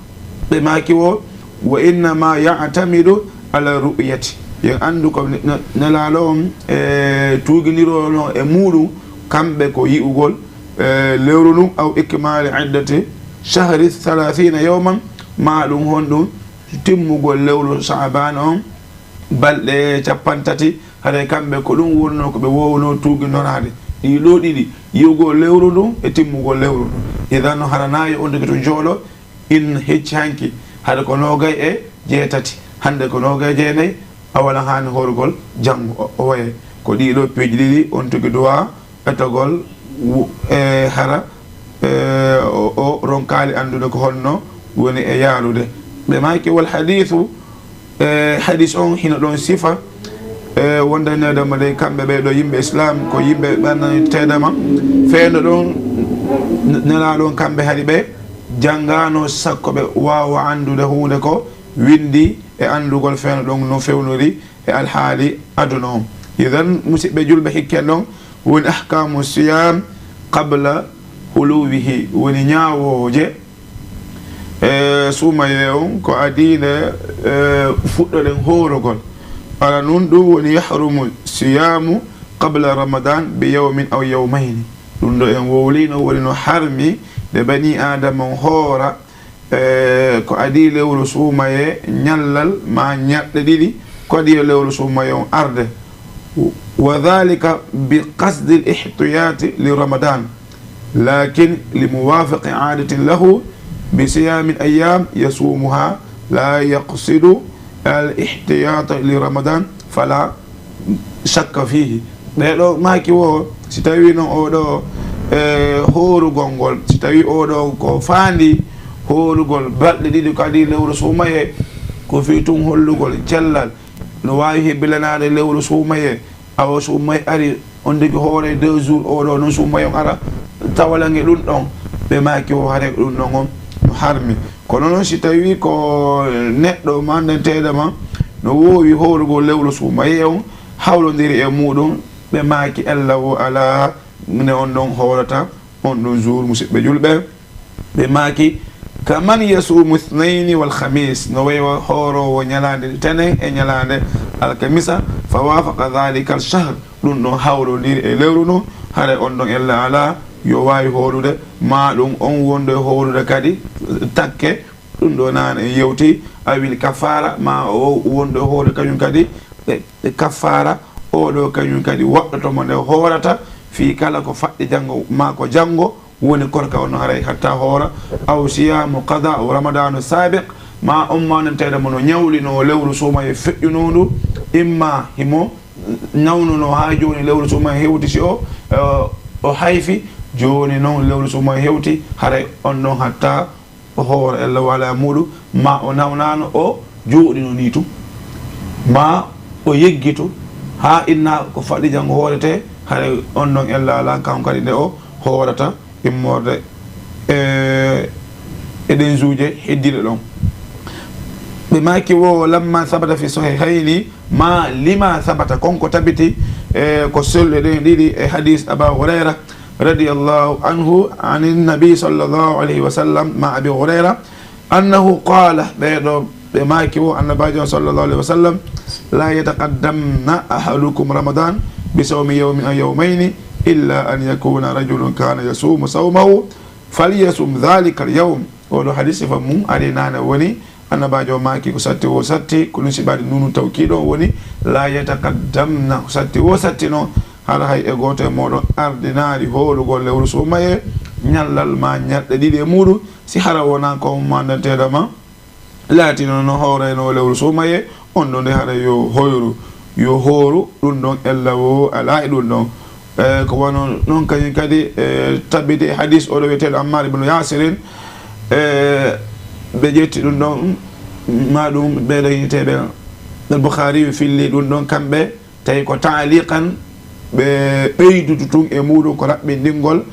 Ɓe maaki wo, "Wa innama ya'tamidu ala ru'yati." Yen anndu ko ne-, ne-, Nelaaɗo on, e, tuuginiroono e muuɗum, kamɓe ko yi'ugol, e, lewru ndun, aw ikmali iddati shahri thalathina yawman, maa ɗum honɗum, timmugol lewru Sha'ban on, balɗe cappanɗe tati, haray kamɓe ko ɗum wonnoo ko ɓe woowunoo tuuginoraade. Ɗii ɗoo ɗiɗi, yi'ugol lewru ndun e timmugol lewru ndun. Idan no haranaa yo on tigi tun jooɗo, in hecci hanki, hade ko noogay e jeetati, hande ko noogay e jeenay, a wala haani hoorugol janngo. O, o waye ko ɗii ɗoo piiji ɗiɗi on tigi duwaa etogol wu-, e hara, e, o, o ronkaali anndude ko honno woni e yaarude. Ɓe maaki, wal hadiisu, e, hadiis on hino ɗon sifa, e, wondaneede mo de kamɓe ɓee ɗoo yimɓe Islaam, ko yimɓe ɓannanteede ma, fewndo ɗon n-, nelaa ɗon kamɓe hari ɓe janngaano sakko ɓe waawa anndude huunde ko winndi e anndugol fewndo ɗon no fewnori e alhaali aduna on. Idan, musiɓɓe julɓe, hikken ɗon woni ahkaamu siyaam qabla huluwihi, woni ñaawooje, e, suumayee on ko adii nde, e, fuɗɗoɗen hoorugol. Ala nun ɗum woni yahrumu siyaamu qabla Ramadan bi yawmin aw yawmayni. Ɗum ɗo en wowlino woni no harmi nde banii Aadama on hoora e, ko adii lewru suumayee ñallal maa ñaɗɗe ɗiɗi, ko adii lewru suumayee on arde. Wa dhalika bi qasdi al-ihtiyati li Ramadan, lakin li muwafiqi aadatin lahu bi siyami al-ayyam yasumuha la yaqsidu al-ihtiyata li Ramadan fala shakka fihi. Ɓee ɗoo maaki wo, si tawii non oo ɗoo, e, hoorugol ngol, si tawii oo ɗoo ko faandii hoorugol balɗe ɗiɗi ko adii lewru suumayee, ko fii tun hollugol cellal, no waawi hebbilanaade lewru suumayee, awa suumayee ari, on tigi hoora deux jours, oo ɗoo non suumayee on ara, tawalange ɗum ɗon, ɓe maaki wo haray ɗum ɗon on no harmi. Kono non si tawii ko neɗɗo mandanteeɗo ma no woowi hoorugol lewru suumayee on, hawlondiri e muuɗum, ɓe maaki ella wo alaa nde on ɗon hoorata on ɗon jour, musiɓɓe julɓe. Ɓe maaki, kaman yasuumu ithnayni wal khamis, no wayi wa hooroowo ñalaande tenen e ñalaande alkamisa, fa waafaqa dhalika al shahr, ɗum ɗon hawrondiri e lewru ndun, haray on ɗon ella alaa yo waawi hoorude, maa ɗum on wonɗo e hoorude kadi takke, ɗum ɗo naane en yewti, awil kaffaara, maa o wonɗo hoore kañum kadi, e, e kaffaara, oo ɗoo kañum kadi waɗɗoto mo nde hoorata, fii kala ko faɗɗi janngo maa ko janngo, woni korka on no haray hatta hoora, aw siyaamu qadaa o ramadaanu saabiq, maa on mandanteeɗo mo no ñawlinoo lewru suumayee feƴƴunoondu, imma himo nawnunoo haa jooni lewru suumayee hewti si o, o, o hayfi, jooni non lewru suumayee hewti, haray on ɗon hatta o hoora ella wala muuɗum, maa o nawnaano o jooɗino nii tun, maa o yeggitu haa inna ko faɗi janngo hooretee, haray on ɗon ella alaa kan kadi nde o hoorata immorde e, e ɗen juuje heddiiɗe ɗon. Ɓe maaki wo, lamma sabata fi sahihayni, ma lima sabata, kon ko tabiti, e, ko selluɗe ɗen ɗiɗi e hadis Aba Hurayra, radiyallahu anhu, anin nabi sallallahu alayhi wa sallam, ma Abi Hurayra, annahu qala, ɓee ɗoo ɓe maaki wo, Annabaajo on sallallahu alayhi wa sallam, la yataqaddamna ahadukum Ramadan bi sawmi yawmin aw yawmayni illa an yakuna rajulun kana yasumu sawmahu falyasum dhalika al-yawm. Oo ɗoo hadis sifa mun ari naane woni, Annabaajo on maaki ko satti wo satti, ko ɗum sifaade nuunu tawkiid on woni, la yataqaddamna, ko satti wo satti non, hara hay e gooto e mooɗon ardinaali hoorugol lewru suumayee, ñallal maa ñalɗe ɗiɗi e muuɗum, si hara wonaa ko mandanteeɗo ma, laatino no hooraynoo lewru suumayee, on ɗon de hara yo hoyru, yo hooru, ɗum ɗon ella wo alaa e ɗum ɗon. E, ko wano non kañum kadi, e, tabbiti e hadis oo ɗoo wi'eteeɗo Ammar ibn Yasirin, e, ɓe ƴetti ɗum ɗon, maa ɗum ɓee ɗoo yiniteeɓe, Al-Bukhari filli ɗum ɗon kamɓe, tawi ko taaliqan ɓe ɓeydudu tun e muuɗum ko raɓɓinɗingol,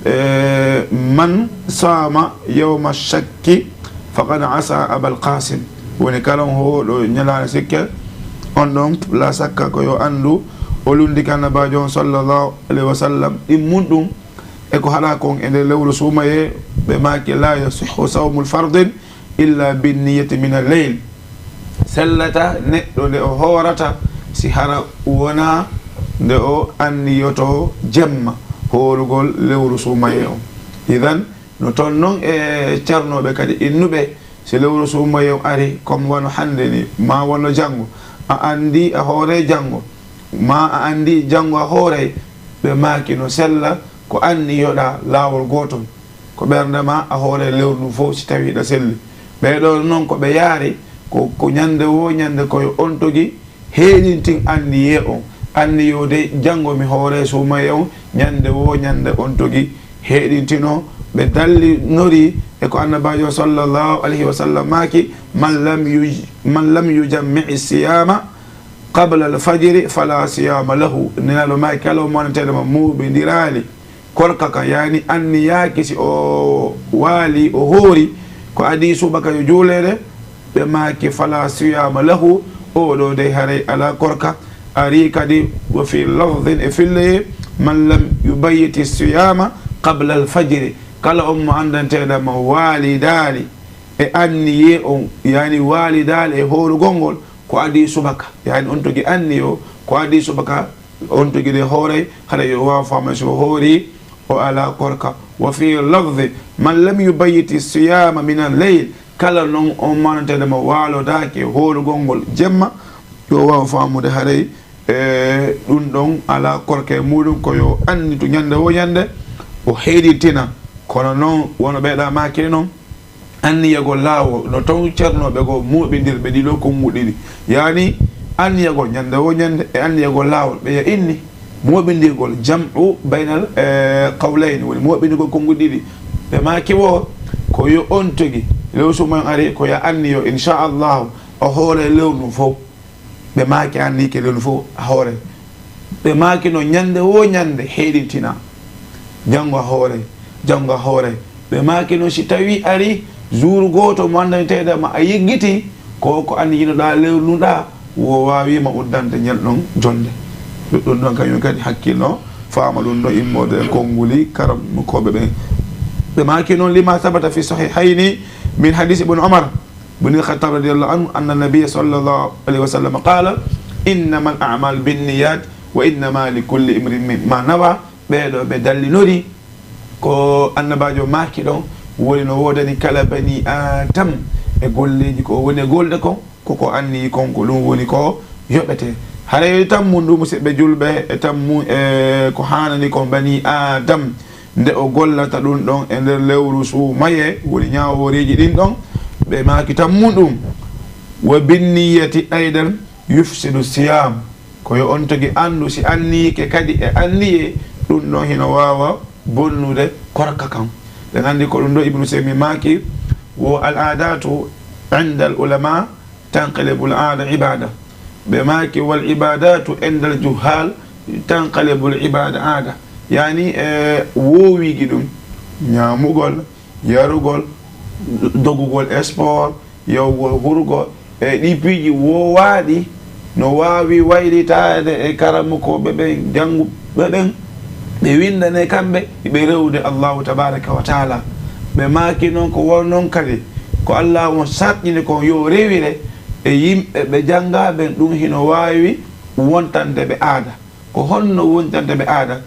e, man saama yawma shakki faqad asa Abal Qasim. Woni kala on hooɗo ñalaande sikke, on ɗon la sakka ko yo anndu o lunndike Annabaajo on sallallahu alayhi wa sallam ɗimmun ɗum e ko haɗaa kon e nder lewru suumayee, ɓe maaki, la yasihhu sawmul fardin illa bin niyyati min al-layl. Sellataa neɗɗo nde o hoorata si hara wonaa nde o anniyotoo jemma hoorugol lewru suumayee on. Idan, no ton non e carnooɓe kadi innuɓe, Si lewru suumayee on ari, comme wano hannde ni, maa wano janngo, a anndi a hooray janngo, maa a anndi janngo a hooray, ɓe maaki no sella ko anniyoɗaa laawol gootol. Ko ɓernde maa a hooray lewru ndun fow si tawii hiɗa selli. Ɓee ɗoo non ko ɓe yaari, ko, ko ñannde woo ñannde ko yo on togi heɗintin anniyee on. Anniyoo de janngo mi hooray suumayee on, ñannde woo ñannde on togi heɗintinoo. Ɓe dallinorii e ko Annabaajo sallallahu alayhi wa sallam maaki, "Man lam yuj-, man lam yujammi'i siyaama qabla al-fajri fala siyaama lahu." Nelaaɗo maaki, "Kala mo wonanteeɗo ma mooɓindiraali korka kan, yaani anniyaaki si o waali, o hoori, ko adii subaka yo juulee de." Ɓe maaki, "Fala siyaama lahu, oo ɗoo dey haray alaa korka." Arii kadi, wa fi lafdin, e filleyee, "Man lam yubayyiti siyaama qabla al-fajri." Kala on mo anndanteeɗo ma waalidaali e anniyee on, yaani waalidaali e hoorugol ngol, ko adii subaka, yaani on togi anniyoo, ko adii subaka, on togi de hooray, hara yo waaw faama si o hoori, o alaa korka. Wa fi lafdi, "Man lam yubayyiti siyaama min al-layl." Kala non on mo anndanteeɗo ma waalodaaki e hoorugol ngol jemma, yo waaw faamude haray, e, ɗun ɗon alaa korka e muuɗun, ko yo annitu ñannde woo ñannde, o heɗintina. Kono non, wano ɓee ɗoo maakiri non, anniyagol laawol, no ton cernooɓe goo mooɓindirɓe ɗii ɗoo konnguɗi ɗiɗi. Yaani, anniyagol ñannde woo ñannde e anniyagol laawol, ɓe yo inni mooɓindirgol, jam'u baynal, eh, qawlayni, woni mooɓindirgol konnguɗi ɗiɗi. Ɓe maaki woo, ko yo on togi, lewru suumayee on ari, ko yo anniyo, inchallahu, o hooray lewru ndun fow. Ɓe maaki anniike lewru fow a hooray. Ɓe maaki non ñannde woo ñannde heɗintinaa. Janngo a hooray, janngo a hooray. Ɓe maaki non si tawii arii jour gooto mo anndanteeɗo ma a yiggitii, ko ko anniyinoɗaa lewru ndun ɗaa, wo waawi ma uddande ñan ɗon jonnde. Ɗun ɗon kañun kadi hakkil no faama ɗun ɗon immoode e konnguli karamokooɓe ɓen. Ɓe maaki non lima sabata fi sahihayni min hadisi Ibn Umar. Ibn al-Khattab radiyallahu anhu, anna nabiyya sallallahu alayhi wa sallam qala, "Innama al-a'malu binniyat, wa innama li kulli imri'in min-, ma nawa." Ɓee ɗoo ɓe dallinori ko Annabaajo maaki ɗon, woni no woodani kala bani Adam e golleeji ko o woni e gollude kon, ko ko anniyi kon, ko ɗun woni ko yoɓetee. Haray tammun ɗun, musidɓe julɓe, e tammu, e ko haanani kon bani Adam, nde o gollata ɗun ɗon e nder lewru suumayee, woni ñaawooreeji ɗin ɗon, ɓe maaki tammun ɗun, "Wa binniyati aydan yufsidu siyam." Ko yo on togi anndu, si anniike kadi e anniyee, ɗun ɗon hino waawa bonnude korka kan. Ɗen anndi ko ɗun ɗoo Ibnu Usaymin maaki, wo al adatu inda al ulama tanqalibul aada ibada. Ɓe maaki, "Wal ibadatu indal juhal tanqalibul ibada aada." Yaani, e, woowiigi ɗun, ñaamugol, yarugol, dogugol sport, yahugol hurgo, e ɗii piiji woowaaɗi no waawi waylitaade e karamokooɓe ɓen, jannguɓe ɓen, ɓe winndane kamɓe, ɓe rewude Allahu tabaraka wa taala. Ɓe maaki non ko won non kadi, ko Allahu on sarɗini kon yo rewire e yimɓe ɓe janngaa ɓen, ɗun hino waawi wontande ɓe aada. Ko honno wontande ɓe aada?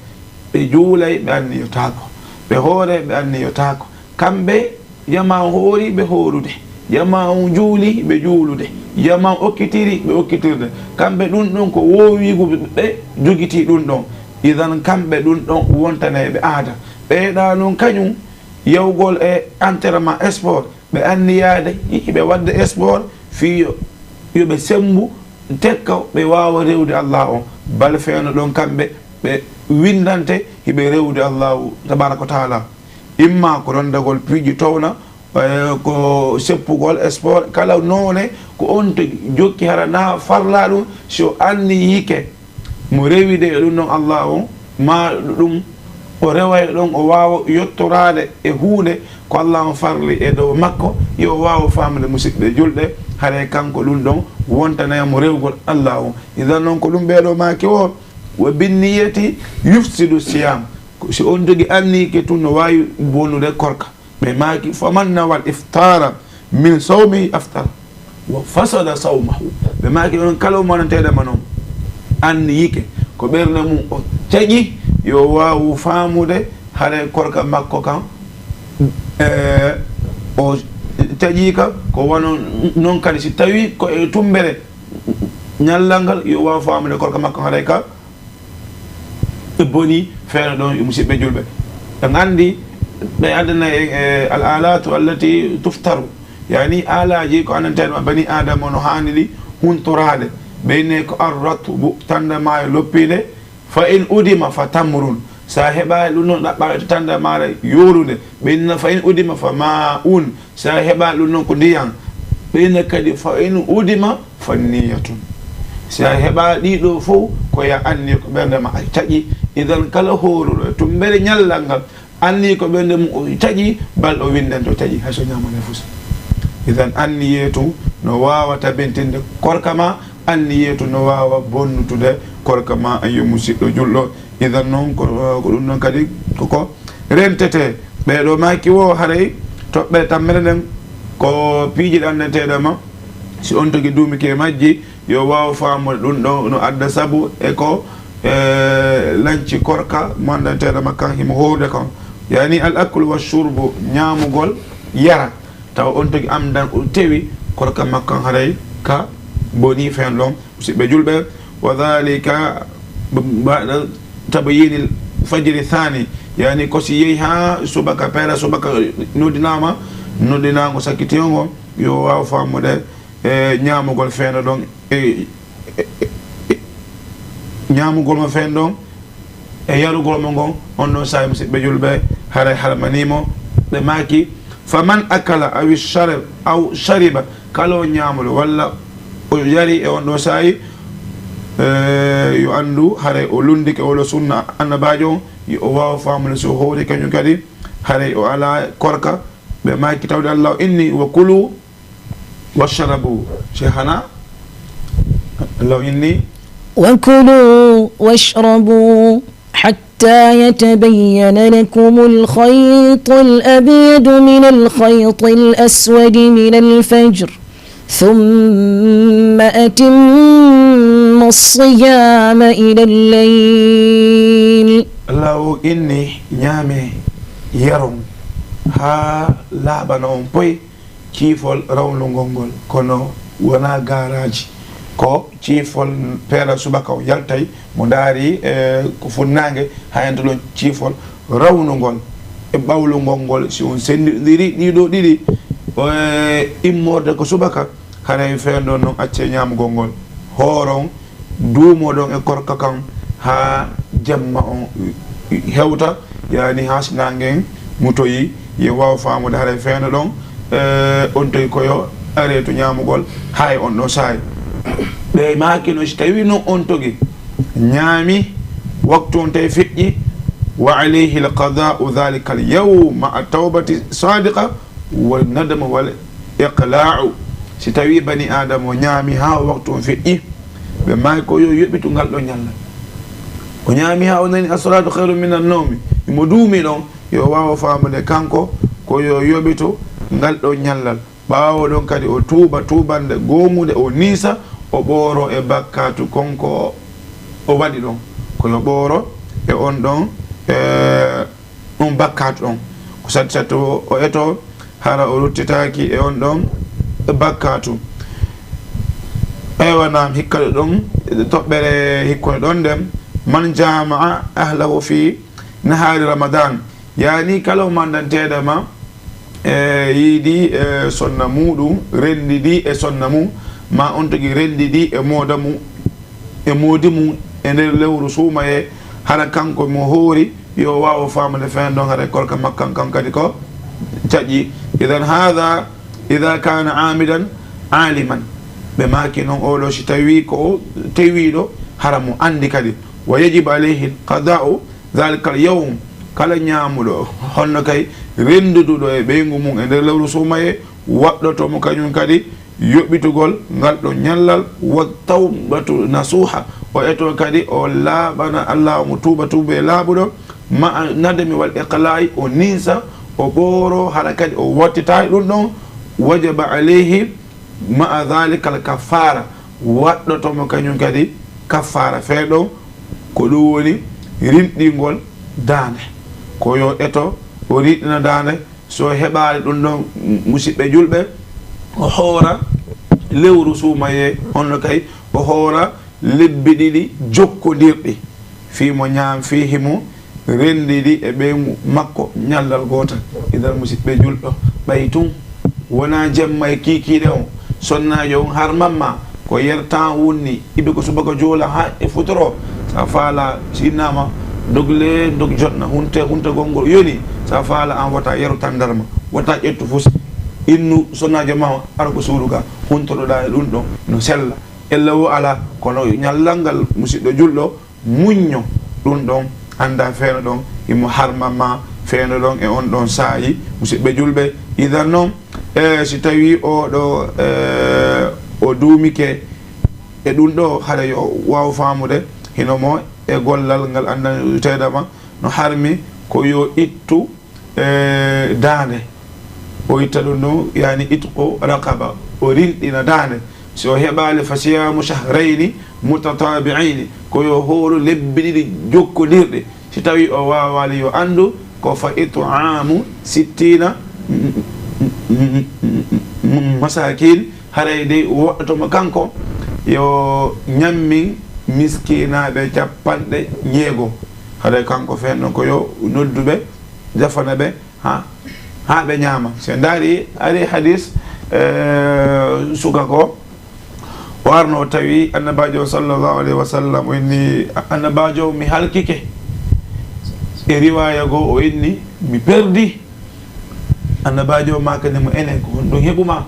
Ɓe juulay, ɓe anniyotaako. Ɓe hooray, ɓe anniyotaako. Kamɓe, jamaa on hoori, ɓe hoorude. Jamaa on juuli, ɓe juulude. Jamaa on okkitiri, ɓe okkitirde. Kamɓe ɗun ɗon ko woowiigu ɓe jogitii ɗun ɗon. Idan kamɓe ɗun ɗon wontanay ɓe aada. Ɓee ɗoo non kañun yahugol e entraînement sport, ɓe anniyaade, hiɓe waɗde sport, fii yo, yo ɓe semmbu, tekka ɓe waawa rewude Allaahu on. Bal feewna ɗon kamɓe, ɓe winndante, hiɓe rewude Allaahu tabaaraka wa taala. Imma ko ronndagol piiji towna, eh, ko seppugol sport, kala noone, ko on to jokki hara na farla ɗum, si o anniyike mo rewide e ɗum ɗon Allaahu on, ma ɗum o rewa e ɗon, o waawa yottoraade e huunde ko Allaahu on farli e dow makko, yo o waaw faamude, musiɓɓe julɓe, haray kanko ɗum ɗon wontanay mo rewgol Allaahu on. Idan non ko ɗum ɓee ɗoo maaki o, "Wa binniyati yufsidu siyam." Ko si on jogi anniyike tun no waawi bonnude korka. Ɓe maaki, "Faman nawal iftara min sawmihi aftara, wa fasada sawmahu." Ɓe maaki, "On kala o monanteeɗo ma non, anniyike ko ɓernde mum o caƴi, yo waawu faamude haray korka makko kan, e, o taƴiika, ko wano non kadi si tawii ko e tummbere ñallal ngal, yo waaw faamude korka makko haray ka bonii feere ɗon, yo musiɓɓe julɓe. En anndi ɓe addana en, e, al alatu allati tuftaru, yani aalaaji ko anndanteeɗo bani Aadama no haani ɗi huntoraade. Ɓe inne ko arratbu, tannda maayo loppiinde, fa in udima fa tamrun. Si a heɓaali ɗum ɗon ɗaɓɓaade to tannda maare yoolunde, ɓe inna fa in udima fa maa'un. Si a heɓaali ɗum ɗon ko ndiyan, ɓe inna kadi fa in udima fa niyatun. Si a heɓaali ɗii ɗoo fow, ko yo a anniyo ko ɓernde ma a taƴi. Idan kala hooruɗo e tummbere ñallal ngal, anniyi ko ɓernde mum o taƴi, bal o winndanto taƴi, hay so ñaamaali fus. Idan anniyee tun no waawa tabintinde korka ma, anniyee tun no waawa bonnutude korka ma, an yo musiɗɗo julɗo. Idan non ko, ko ɗum non kadi koko rentetee. Ɓee ɗoo maaki wo haray toɓɓere tammere nden ko piiji ɗi anndanteeɗo ma, si on tigi duumike e majji, yo waaw faamude ɗum ɗon no adda sabu e ko, e, lanci korka mo anndanteeɗo makko kan himo hoorde kon. Yani al aklu wa shurbu, ñaamugol, yara. Tawa on tigi anndan o tewi korka makko kan haray ka bonii fen ɗon, musiɓɓe julɓe. Wa dhalika ba'da tabyinil fajri thani, yani ko si yehi haa subaka, peera subaka noddinaama, noddinaango sakkitiyo ngo, yo waaw faamude e ñaamugol feendo ɗon, e, e, e, e, ñaamugol mo feendo ɗon, e yarugol mo ngon, on ɗon saa'i, musiɓɓe julɓe, haray harmanii mo. Ɓe maaki, fa man akala aw sharib-, aw shariba, kala o ñaamuɗo walla o yari e on ɗon saa'i, e, yo anndu, haray o lunndike wala sunna Annabaajo on, yo o waaw faamude si o hoori kañum kadi, haray o alaa korka. Ɓe maaki, tawde Allaahu inni, wa kulu واشربوا. شيخنا، لو إني وكلوا واشربوا حتى يتبين لكم الخيط الأبيض من الخيط الأسود من الفجر، ثم أتموا الصيام إلى الليل. Law inni, ñaamee, yaron, haa laaɓana on poy ciifol rawnungol ngol, kono wonaa gaaraaji. Ko ciifol peera subaka o yaltay, mo ndaari, e, ko funnaange, haa hento ɗon ciifol rawnungol e ɓawlungol ngol. Si on senndindiri ɗii ɗoo ɗiɗi, e, immorde ko subaka, haray feen ɗon non accee ñaamugol ngol. Hooron, duumoɗon e korka kan haa jemma on hewta, yani haa si naange ngen mutoyi, yo waaw faamude haray feeno ɗon, eh, on togi ko yo aree to ñaamugol haa e on ɗon saa'i. Ɓe maaki no, si tawii non on togi ñaami, waktu on tawi feƴƴi, wa alayhi al qadaa'u dhalika al yawm ma'a tawbati sadiqa, wa nadama wal iqla'u. Si tawii bani Aadama o ñaami haa waktu on feƴƴi, ɓe maaki ko yo yoɓitu ngal ɗon ñallal. O ñaami haa o nani as-salatu khayrun minan nawmi, himo duumi ɗon, yo waaw faamude kanko ko yo yoɓitu ngal ɗon ñallal. Ɓaawo ɗon kadi o tuuba tuubannde gooŋunde, o niisa, o ɓooro e bakkaatu kon ko o waɗi ɗon. Ko yo ɓooro e on ɗon, e, on bakkaatu ɗon. Ko satti satti o, o eto, hara o ruttitaaki e on ɗon bakkaatu. Eywa, naam, hikka ɗon, toɓɓere hikkoy ɗon nden, man jama'a ahlahu fi nahaari Ramadan, yani kala o mandanteeɗo ma, e, yiidi, e, sonna muuɗum, renndidi e sonna mum, ma on tigi renndidi e mooda mum, e moodi mum e nder lewru suumayee, hara kanko mo hoori, yo waaw faamude feen ɗon, hara korka makko kan kadi ko caƴi. Idan haadha idha kana amidan aliman. Ɓe maaki non, oo ɗoo si tawii ko o tewiiɗo, hara mo anndi kadi. Wa yajibu alayhi qada'u dhalika al yawm. Kala ñaamuɗo, honno kay rennduduɗo e ɓeyngu mum e nder lewru suumayee, waɗɗoto mo kañum kadi yoɓitugol ngal ɗon ñallal, wa tawbatu nasuha, o eto kadi o laaɓana Allaahu, mo tuuba tuubee laaɓuɗo, ma'a nadami wal iqla'i, o ninsa, o ɓooro, hara kadi o wattitaali ɗum ɗon, wajaba alayhi ma'a dhalika al kaffara, waɗɗoto mo kañum kadi kaffara fee ɗon, ko ɗum woni rinɗingol daande, ko yo eto o rinɗina daande, So heɓaali ɗun ɗon, musiɓɓe julɓe, o hoora lewru suumayee, honno kay o hoora lebbi ɗiɗi jokkondirɗi, fii mo ñaam, fii himo renndidi e ɓeyngu makko ñallal gootal. Idan, musiɓɓe julɗo, ɓay tun wonaa jemma e kiikiiɗe on, sonnaajo on harman ma, ko yertan wunni, ibe ko subaka joola haa e futuro. Sa faala, si innama, dog le, dog jotna, hunte, hunte gongol yoni. Sa faala, an wata yeru tandarma, wata ƴettu fus. Innu sonnaajo ma, ara ko suudu ga, huntoɗoɗa e ɗun ɗon, no sella. Ella wo ala, kono ñallal ngal, musiɗɗo julɗo, muñño ɗun ɗon, annda feeno ɗon, himo harman ma feeno ɗon e on ɗon saa'i, musiɓɓe julɓe. Idan non, e si tawi o ɗo, e, o duumike e ɗun ɗo, hara yo waaw faamude, hino mo e gollal ngal anndan teedama, no harmi ko yo ittu e daande. O itta ɗun ɗon, yani itqu raqaba, o rinɗina daande. Si o heɓaali, fa siyaamu shahrayni mutatabi'ayni, ko yo hooru lebbi ɗiɗi jokkondirɗi. Si tawi o waawaali, yo anndu ko fa it'aamu sittiina masakin, haray dey woɗɗoto mo kanko, yo ñammin miskinaaɓe cappanɗe jeego. Haray kanko fenno ko yo noddu ɓe, jafana ɓe, ha, ha ɓe ñaama. Si en ndaari, ari hadis, eh, suka ko, o arno o tawi Annabaajo on sallallahu alayhi wa sallam, o inni, "Annabaajo, mi halkike." E riwaaya goo, o inni, "Mi perdi." Annabaajo on maakani mo, "Enen, ko honɗun heɓu ma?"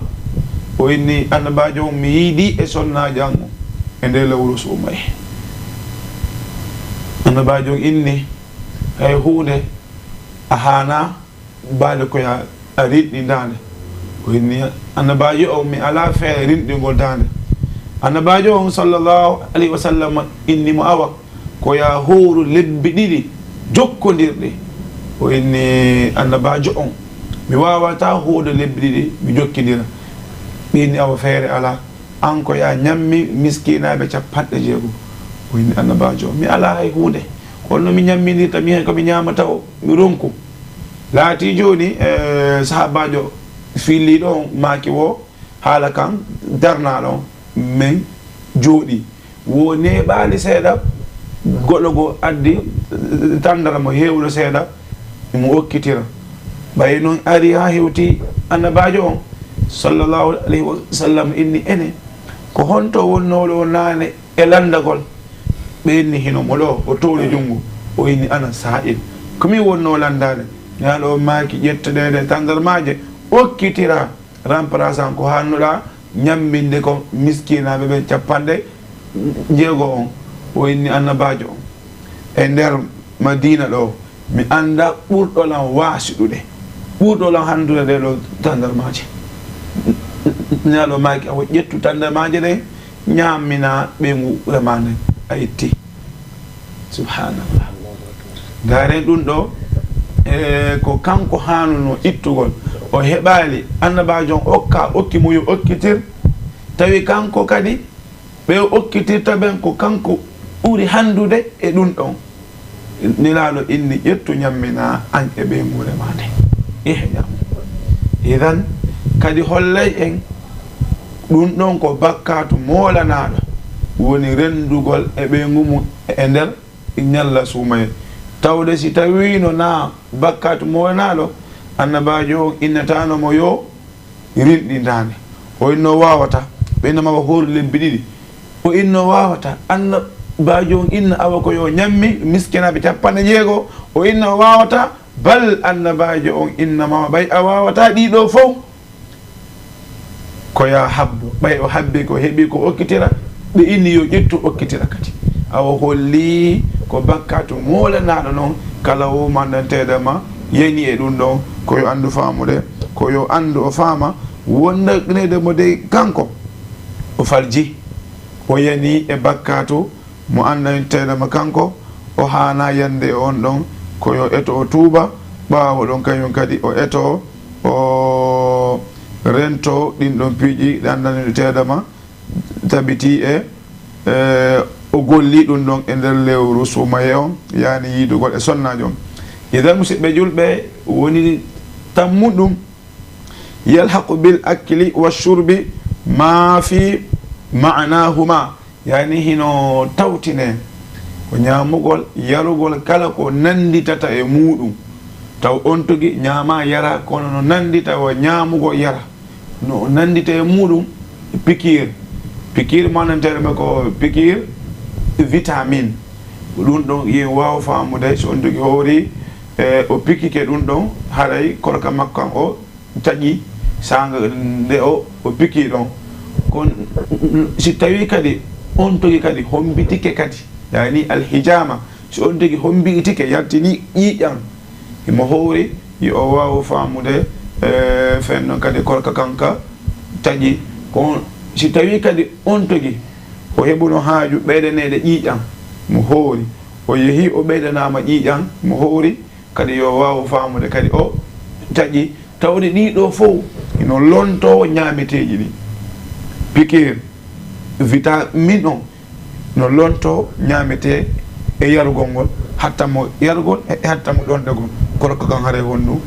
O inni, "Annabaajo on, mi yiidi e sonnaajo an on e nder lewru suumayee." Annabaajo on inni, "Hay huunde, a haanaa baade ko yo a rinɗi daande." O inni, "Annabaajo on, mi alaa feere rinɗingol daande." Annabaajo on sallallahu alayhi wa sallam inni mo, "Awa, ko yo a hooru lebbi ɗiɗi jokkondirɗi." O inni, "Annabaajo on, mi waawataa hoorude lebbi ɗiɗi mi jokkindira." Ɓe inni, "Awa, feere alaa. An ko yo a ñammin miskinaaɓe cappanɗe jeego." O inni, "Annabaajo, mi alaa hay huunde. Ko honno mi ñammindirta mi heen ko mi ñaamata o, mi ronku?" Laatii jooni, eh, sahaabaajo filliiɗo on maaki wo haala kan darnaa ɗon, men jooɗii. Wo neeɓaali seeɗa, goɗɗo goo addi tandarma heewuɗo seeɗa, mo okkitira. Ɓay non ari haa hewti Annabaajo on, sallallahu alayhi wa sallam, inni, "Enen, ko honto wonnooɗo o naane e lanndagol?" Ɓe inni, "Hino mo ɗoo, o toowi junngo." O inni, "Ana saa'il. Ko min wonnoo lanndaade." Nelaaɗo on maaki, "Ƴetteɗee ɗee tandarmaaje, okkitira." Remplaçant ko haannuɗaa ñamminde ko miskinaaɓe ɓen cappanɗe jeego on. O inni, "Annabaajo on, e nder Madiina ɗoo, mi anndaa ɓurɗo lan waasuɗude, ɓurɗo lan hanndude ɗee ɗoo tandarmaaje." Nelaaɗo maaki, "Awa ƴettu tandarmaaje ɗen, ñaaminaa ɓeyngu maa nden." A itti. Subhanallah. Ndaaren ɗun ɗoo, e, ko kanko haanunoo ittugol. O heɓaali, Annabaajo on okka, okki mo yo okkitir. Tawi kanko kadi, ɓe o okkitirta ɓen ko kanko ɓuri hanndude e ɗun ɗon. Nelaaɗo inni, "Ƴettu ñamminaa an e ɓeyngu maa nden." Ihya. Idan, kadi hollay en, ɗun ɗon ko bakkaatu moolanaaɗo, woni renndugol e ɓeyngu mun e nder ñalla suumayee. Tawde si tawiino naa bakkaatu moolanaaɗo, Annabaajo on innataano mo yo rinɗin daande. O inno waawataa. Ɓe innama o hooru lebbi ɗiɗi. O inno waawataa. Annabaajo on inna awa ko yo ñammi miskinaaɓe cappanɗe jeego. O inna o waawataa. Bal Annabaajo on innama ɓay a waawataa ɗii ɗoo fow, ko yo a habbo. Ɓay o habbii ko heɓii ko okkitira, ɓe inni yo ƴettu okkitira kadi. Awa hollii ko bakkaatu moolanaaɗo non, kala wo mandanteeɗo ma yani e ɗun ɗon, ko yo anndu faamude, ko yo anndu o faama, wondaneede mo dey kanko, o falji, o yani e bakkaatu mo anndanteeɗo ma kanko, o haanaa yande e on ɗon, ko yo eto o tuuba, ɓaawo ɗon kañun kadi o eto o rento ɗin ɗon piiji ɗi anndanteeɗo ma tabiti e, e, o golli ɗun ɗon e nder lewru suumayee on, yani yiidugol e sonnaajo on. Idan, musiɓɓe julɓe, woni Tammuɗum, yalhaqu bil akli wa shurbi ma fi ma'nahuma, yani hino tawtine ko ñaamugol, yarugol, kala ko nannditata e muuɗum. Taw on tigi ñaama yara, kono no nanndita wa ñaamugol yara, no nanndita e muuɗum pikiir. Pikiir maananteere men ko pikiir vitamine. Ɗum ɗon, yen waawa faamude, so on tigi hoori, e, o pikike ɗum ɗon, haray korka makko kan o taƴi saanga nde o, o piki ɗon. Kon, si tawi kadi on togi kadi hombitike kadi, yani alhijama, si on togi hombitike, yaltini ƴiiƴan, himo hoori, yo o waawu faamude, e, fen non kadi korka kan ka taƴi. Kon, si tawi kadi on togi o heɓuno haaju ɓeydaneede ƴiiƴan, mo hoori, o yehi o ɓeydanaama ƴiiƴan, mo hoori, kadi yo waawu faamude kadi o taƴi, tawde ɗii ɗoo fow hino lontoo ñaameteeji ɗin. Pikiir, vitamine on no lontoo ñaametee e yarugol ngol, hatta mo yarugol e hatta mo ɗondegol. Kono ko kan haray honɗum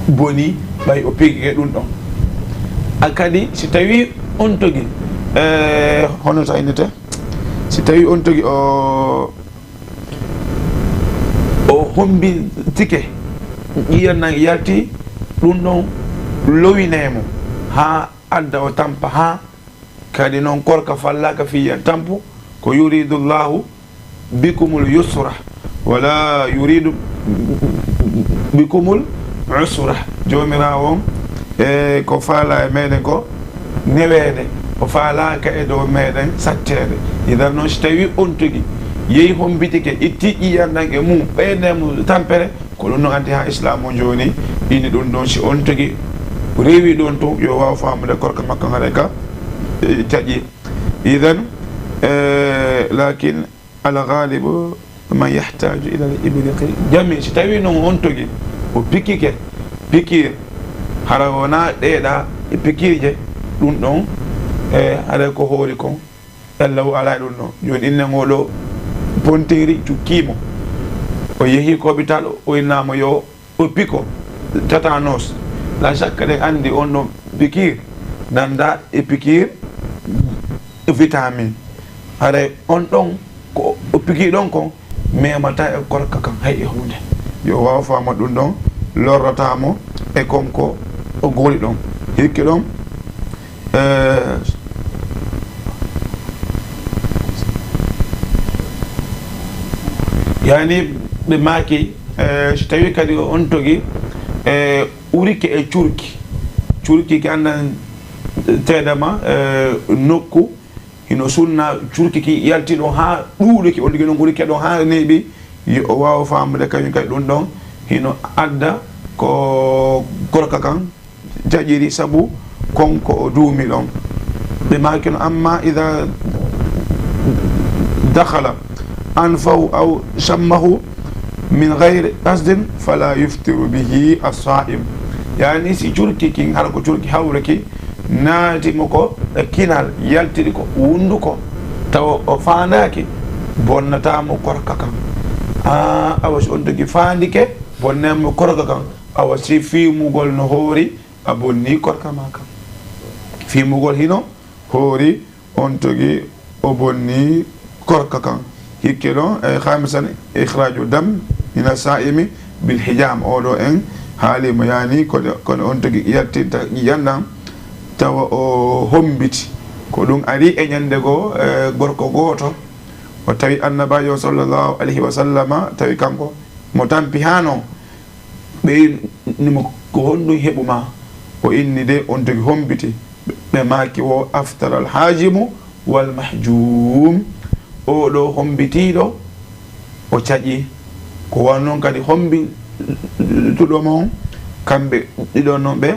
boni ɓay o pikike ɗum ɗon. A kadi, si tawii on togi, e, hono ta innete? Si tawii on togi o o hombitike, ƴiiƴan nan yalti, ɗum ɗon lowinee mo haa adda o tampa, haa kadi non korka fallaaka fii yo tampu, ko yuridu Allahu bikumul yusra, wala yuridu bikumul usra. Joomiraawo on, e, ko faalaa e meɗen ko neweede, o faalaaka e dow meɗen satteede. Idan non, si tawii on togi yehi hombitike, itti ƴiiƴan ɗan e mum, ɓeydee mo tampere, ko ɗum no addi haa Islaamu on jooni ini ɗum ɗon, si on togi rewi ɗon tun, yo waaw faamude korka makko haray ka, e, taƴi. Idan, e, lakin Al-ghalibu man yahtaju ila al-ibriqi jami. Si tawii non on togi o pikike pikiir, hara wonaa ɗee ɗaa e pikiirje, ɗum ɗon, e, haray ko hoori kon, ella o alaa e ɗum ɗon. Jooni innen oo ɗoo ponteeri cukkii mo. O yehi ko hôpital, o innaama yo o piko tatanos. La shakka ɗen anndi on ɗon pikiir nanda e pikiir vitamine. Haray on ɗon ko o piki ɗon kon memataa e korka kan hay e huunde. Yo waaw faama ɗum ɗon, lorrataa mo e kon ko o goli ɗon. Hikki ɗon, eh, yani ɓe maaki, eh, si tawii kadi on togi, eh, urike e curki. Curki ki anndan teedama, eh, nokku, hino sunna curki ki yalti ɗon haa ɗuuɗuki, on tigi non urike ɗon haa neeɓi, yo o waawa faamude kañum kadi ɗum ɗon hino adda ko korka kan jaƴiri sabu kon ko o duumi ɗon. Ɓe maaki no, amma ida dakhala anfahu aw shammahu min gayri qasdin fala yuftiru bihi as-sa'im. Yani si curki kin, hara ko curki hawruki, naati mo ko e kinal, yaltiri ko wunduko, tawa o faandaaki, bonnataa mo korka kan. Aa, awa si on tigi faandike, bonnay mo korka kan. Awa si fiimugol no hoori, a bonnii korka maa kan. Fiimugol hino hoori, on togi o bonnii korka kan. Hikke ɗon, e, khamisan, ikhraju dam mina sa'imi bil hijama. Oo ɗoo en haali mo, yani ko de, kono on togi yaltinta ƴiiƴan ɗan tawa o hombiti. Ko ɗum ari e ñande goo, e, gorko gooto, o tawi Annabaajo sallallahu alayhi wa sallama, tawi kanko mo tampi haa non. Ɓe inni mo, "Ko honɗum heɓu maa?" O inni de, on tigi hombiti. Ɓe maaki wo, "Aftara al-haajimu wal mahjuum." Oo ɗoo hombitiiɗo, o caƴi. Ko wano non kadi hombituɗo mo on, kamɓe ɗiɗon non ɓe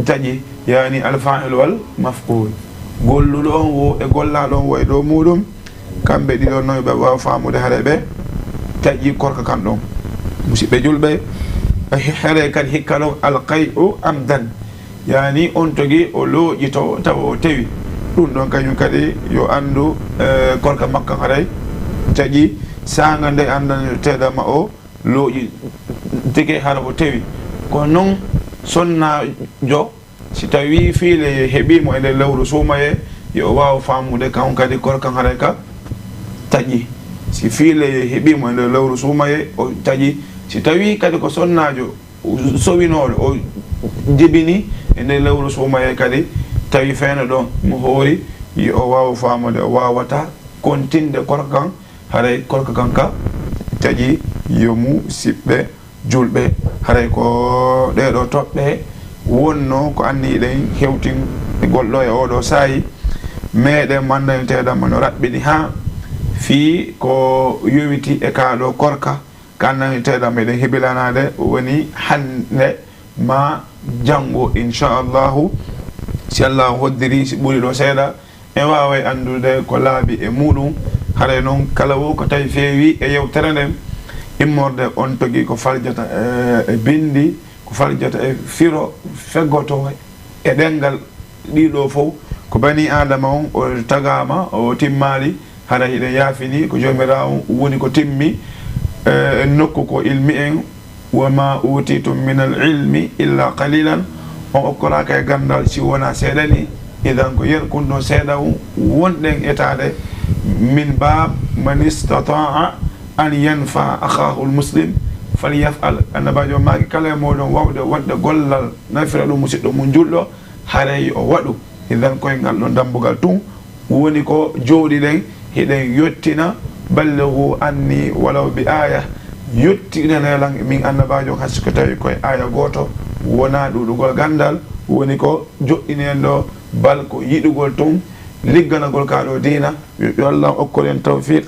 taƴi, yani al-faa'ilu wal maf'uul. Golluɗo on wo e gollaaɗo on wo e dow muuɗum, kamɓe ɗiɗon non ɓe waawa faamude hare ɓe taƴi korka kan ɗon. Musiɓɓe julɓe, hare kadi hikka ɗon al-qay'u amdan. Yani on togi o looƴito tawa o tewi. Ɗum ɗon kañum kadi yo anndu, eh, korka makko haray taƴi saanga nde anndan teedama o looƴi tigi hara o tewi. Kono non, Sonnaajo, si tawii fiileyee heɓii mo e nder lewru suumayee, yo o waaw faamude kan kadi korka kan haray ka taƴi. Si fiileyee heɓii mo e nder lewru suumayee, o taƴi. Si tawii kadi ko sonnaajo sowinooɗo, o jibini e nder lewru suumayee kadi, tawi feere ɗon mo hoori, yo o waaw faamude, o waawataa kontinde korka kan, haray korka kan ka taƴi. Yo musiɓɓe julɓe, haray ko ɗee ɗoo toɓɓe wonnoo ko anniyiɗen hewtingol ɗoo e oo ɗoo saa'i meɗen, manndaniteeɗan mo no raɓɓiɗi haa fii ko yowiti e kaa ɗoo korka. Ka nani teeɗa meɗen hebilanaade woni hannde maa janngo, inchallahu, si Allahu hoddirii, si ɓuri ɗoo seeɗa, en waaway anndude ko laaɓi e muuɗum. Haray non, kala woo ko tawi feewii e yewtere nden, immorde on tigi ko farjata e, e binndi, ko farjata e firo, feggotoo e ɗemngal, ɗii ɗoo fow ko banii Aadama on, o tagaama, o timmaali, hara hiɗen yaafini ko Joomiraawo on woni ko timmi, e, nokku ko ilmi en, "Wa maa uutiitum minal ilmi illaa qaliilan", on okkoraaka e ganndal si wonaa seeɗa ni. Idan ko yerkun ɗon seeɗa on wonɗen etaade min baab "Man istataa'a an yanfa'a akhaahul muslim falyaf'al". Annabaajo on maaki, kala e mooɗon wawɗo waɗde gollal nafira ɗum musiɗɗo mum julɗo, haray o waɗu. Idan koyngal ɗon dambugal tun woni ko jooɗiɗen, hiɗen yottina, "Ballighu anni walaw bi aaya", yottinanee lan min Annabaajo on, hay si ko tawi ko e aaya gooto, wonaa ɗuuɗugol ganndal, woni ko joɗɗini en ɗoo, bal ko yiɗugol tun ligganagol kaa ɗoo diina. Yo, yo Allah okkor en tawfiq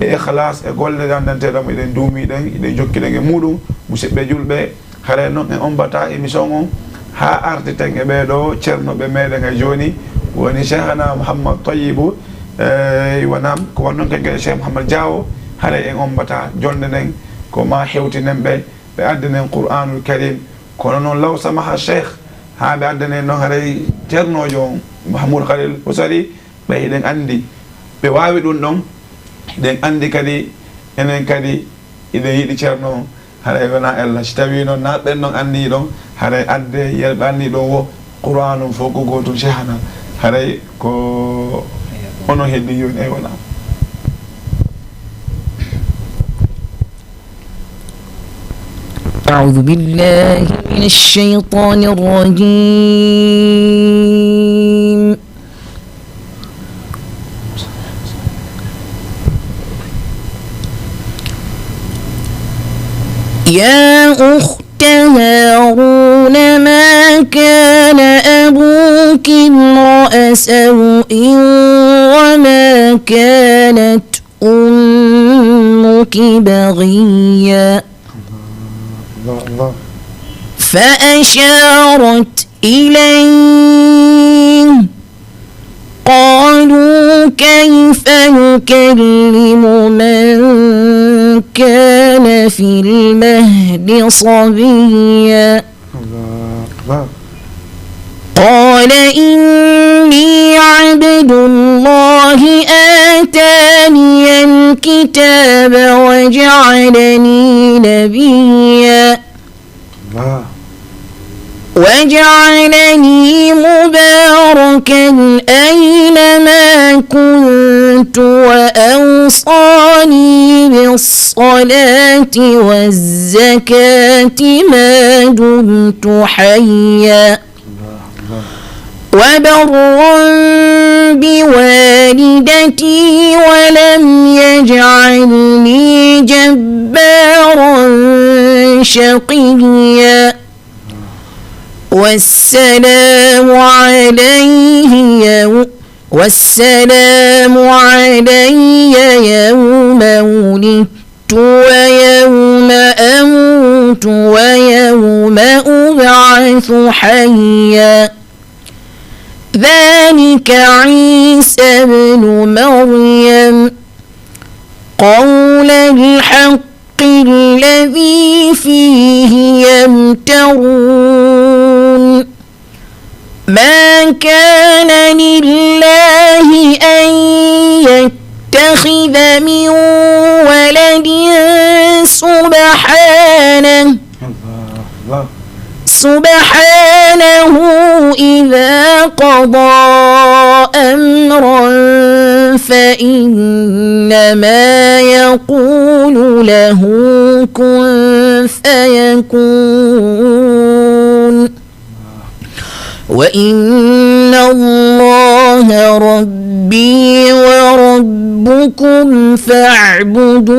e ikhlas e golle ɗe anndanteeɗe mo eɗen duumiɗen, eɗen jokkiɗen e muuɗum. Musiɓɓe julɓe, haray non en ombataa émission on haa artiten e ɓee ɗoo ceernooɓe meɗen hay jooni, woni Cheikhana Mouhammad Tayyibu, e, wonaa ko wonnon ken e Cheikh Mouhammad Diawo, haray en ombataa, jonde nden ko maa hewtinen ɓe, ɓe addinen Qur'aanul Kariim. Kono non law samaha Cheikh, haa ɓe addane non haray ceernoojo on, Mahmoud Khalil Husari, ɓe hiɗen anndi ɓe waawi ɗum ɗon, hiɗen anndi kadi, enen kadi, hiɗen yiɗi ceerno on, haray wonaa ella. Si tawii non naa ɓen non anndii ɗon, haray adde yerɓe anndii ɗon wo Qur'aanu on fof ko gootum, Cheikhana, haray ko onon heddii jooni, eywa, naam. أعوذ بالله من الشيطان الرجيم. يا أخت هارون، ما كان أبوك امرأ سوء وما كانت أمك بغيا. الله، الله. فأشارت إليه، قالوا كيف نكلم من كان في المهد صبيا. الله أكبر. قال إني عبد الله آتاني الكتاب وجعلني نبيا. الله. وجعلني مباركا أينما كنت وأوصاني بالصلاة والزكاة ما دمت حيا. الله، الله. وبرا بوالدتي ولم يجعلني جبارا شقيا. والسلام علي يو-، والسلام علي يوم ولدت ويوم أموت ويوم أبعث حيا. ذلك عيسى ابن مريم قول الحق الذي فيه يمترون. ما كان لله أن يتخذ من ولد سبحانه، الله، الله. سبحانه إذا قضى أمرا فإنما يقول له كن فيكون. وإن الله ربي وربكم فاعبدوه.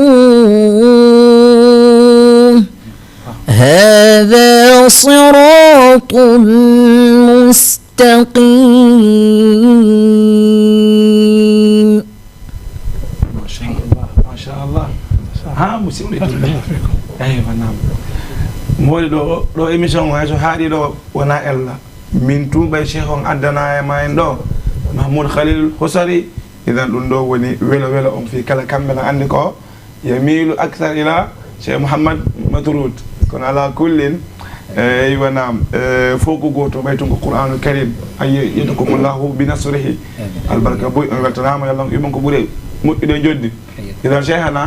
هذا صراط مستقيم. Masha Allah, masha Allah. Ha, musidɓe julɓe. Eywa, naam. Mooli ɗo, ɗo émission o, hay so haaɗi ɗo, wona ella. Min tun ɓay Cheikh on addana e ma en ɗo, Mahmoud Khalil Husari. Idan ɗum ɗo woni welo welo on fii kala kamɓe na anndi ko yamilu akthar ila Cheikh Mouhammad Matrud. Kono ala kullin, eh, eywa naam, eh, fof ko gooto, ɓay tun ko Qur'anul Karim. Ayyo, yaddukumullahu bi nasrihi. Albarka boy, on weltanaama, Yalla on iɓon ko ɓuri moƴƴude e joddi. Idan Cheikhana,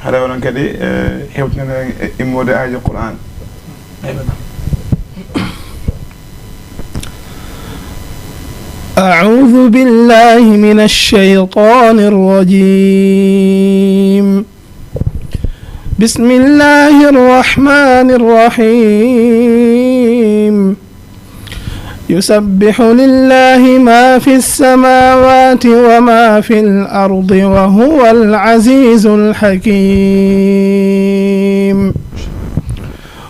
haɗa onon kadi, eh, hewtinana en e immoode aajo Qur'an. Eywa naam. أعوذ بالله من الشيطان الرجيم. بسم الله الرحمن الرحيم. يسبح لله ما في السماوات وما في الأرض وهو العزيز الحكيم.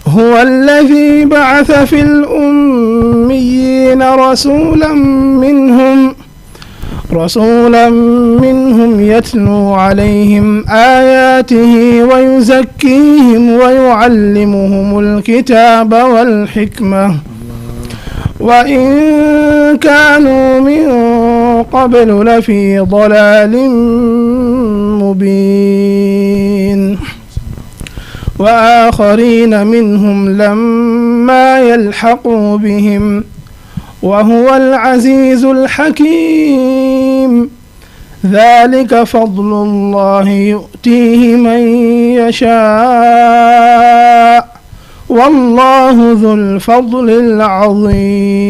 هو الذي بعث في الأميين رسولا منهم، رسولا منهم يتلو عليهم آياته ويزكيهم ويعلمهم الكتاب والحكمة وإن كانوا من قبل لفي ضلال مبين. وآخرين منهم لما يلحقوا بهم وهو العزيز الحكيم. ذلك فضل الله يؤتيه من يشاء والله ذو الفضل العظيم.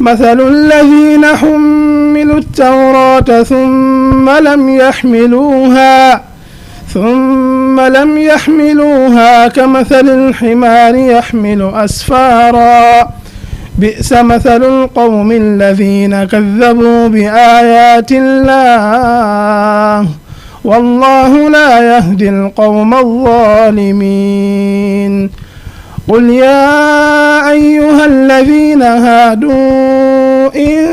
مثل الذين حملوا التوراة ثم لم يحملوها ثم لم يحملوها كمثل الحمار يحمل أسفارا. بئس مثل القوم الذين كذبوا بآيات الله والله لا يهدي القوم الظالمين. قل يا أيها الذين هادوا إن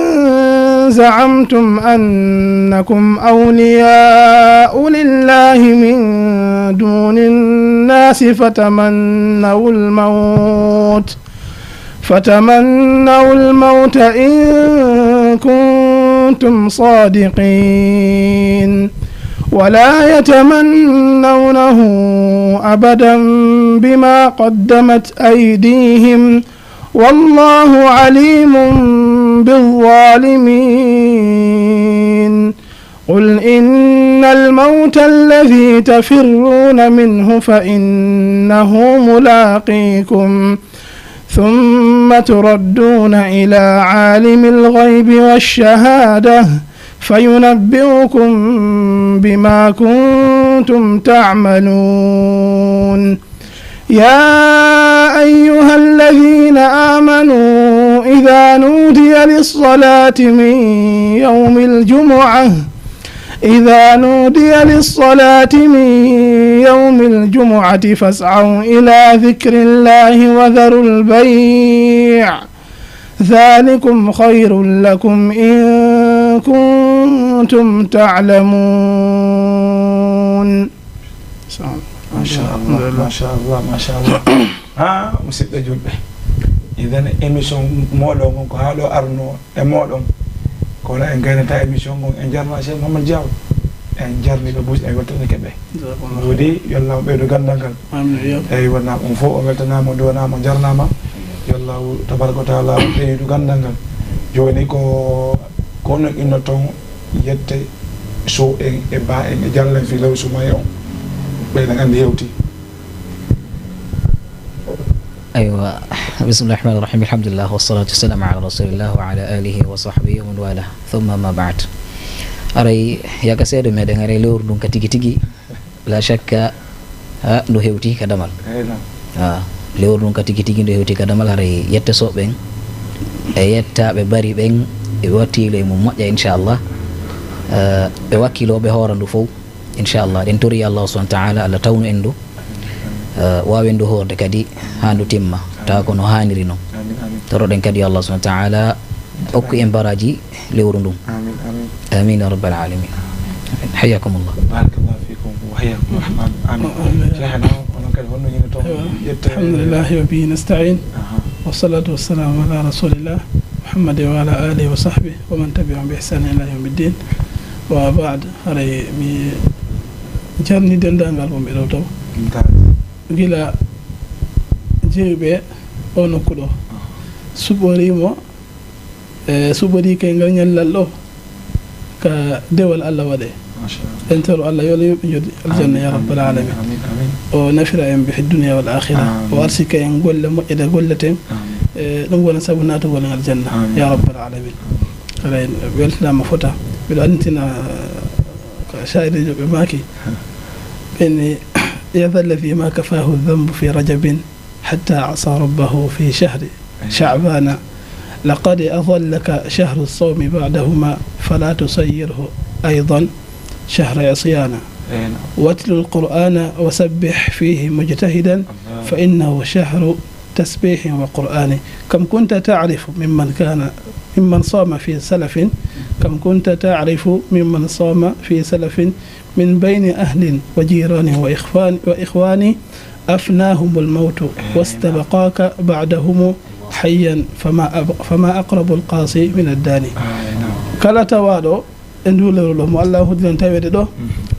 زعمتم أنكم أولياء لله من دون الناس فتمنوا الموت فتمنوا الموت إن كنتم صادقين ولا يتمنونه أبدا بما قدمت أيديهم والله عليم بالظالمين. قل إن الموت الذي تفرون منه فإنه ملاقيكم ثم تردون إلى عالم الغيب والشهادة فينبئكم بما كنتم تعملون. يا أيها الذين آمنوا إذا نودي للصلاة من يوم الجمعة إذا نودي للصلاة من يوم الجمعة فاسعوا إلى ذكر الله وذروا البيع ذلكم خير لكم إن كنتم تعلمون. Masha Allah, masha Allah, masha Allah. Ha, musidɓe julɓe. Idan émission moɗon on ko haa ɗo arno e moɗon. Kono en gaynata émission on, en jarna Cheikh Mouhamed Diaw. En jarni ɓe buus, en weltanike ɓe. Jazakumullah. Wodi, yo Allah ɓeydu ganndal ngal. Amin, ya. Eywa, naam, on fof o weltanaama, duwanaama, jarnaama. Yo Allah tabaraka wa taala ɓeydu ganndal ngal. Jooni ko, ko onon innoton yette sow en e ba en e jallen fi law Sumaye on. Ɓeyɗen anndi hewti. Aywa, bismillahir rahmanir rahim. Alhamdulillah, wassalatu wassalamu ala rasulillah wa ala alihi wa sahbihi wa man wala. Thumma ma ba'd. Aray, ya ka seedo meɗen, aray lewru ndun ka tigi tigi. La shakka, ha, ndu hewti ka damal. Eey, naam. Ha, lewru ndun ka tigi tigi ndu hewti ka damal, haray yetteeɓe ɓen, e yettaaɓe bari ɓen, ɓe wattilo e mum moƴƴa, inchallah. Eh, ɓe wakkilo ɓe hoora ndu fow, inchallah. Ɗen tori Allah subhanahu wa ta'ala, Allah tawnu en ndu, eh, waawen ndu hoorde kadi haa ndu timma, tawa ko no haaniri non. Amin, amin. Toroɗen kadi Allah subhanahu wa ta'ala okku en baraji lewru ndun. Amin, amin. Amin ya rabbal alamin. Amin. Hayyakumullah. Barakallahu fikum wa hayyakum rahman. Amin. Amin. Cheikhana, onon kadi honno yini toon? Aywa. Yette- Alhamdulillah wa bihi nasta'in. Aha. Wassalatu wassalamu ala rasulillah Muhammadin wa ala alihi wa sahbihi wa man tabi'ahum bi ihsanin ila yawmiddin. Wa ba'd, haray mi jarni denndaangal wonɓe ɗo to. Ndaa. Gila jeeyuɓe o nokku ɗo. Aha. Suɓori mo, e, suɓori kay ngal ñallal ɗo ka dewal Allah waɗe. Masha Allah. En toro Allah yo Allah yoɓ en jooɗi aljanna ya rabbal alamin. Amin, amin. O nafira en ɓe fi dunya wal akhirah. Amin. O arsika en golle moƴƴe ɗe golleten. Amin. E, ɗum wona sabu naatugol en aljanna ya rabbal alamin. Amin. Haray weltinaama fota. Miɗo annitina ka shaa'iriijo ɓe maaki. Ɓe ni, يا ذا الذي ما كفاه الذنب في رجب حتى عصى ربه في شهر شعبان. لقد أظلك شهر الصوم بعدهما فلا تصيره أيضا شهر عصيان. Eey, naam. واتل القرآن وسبح فيه مجتهدا الله. فإنه شهر تسبيح وقرآن. كم كنت تعرف ممن كان، ممن صام في سلف، كم كنت تعرف ممن صام في سلف من بين أهل وجيران وإخوان، وإخوان أفناهم الموت واستبقاك بعدهم حيا فما أب-، فما أقرب القاصي من الداني. Eey, naam. Kala tawaaɗo e nduu lewru ɗoo, mo Allah hoddiri taweede ɗoo,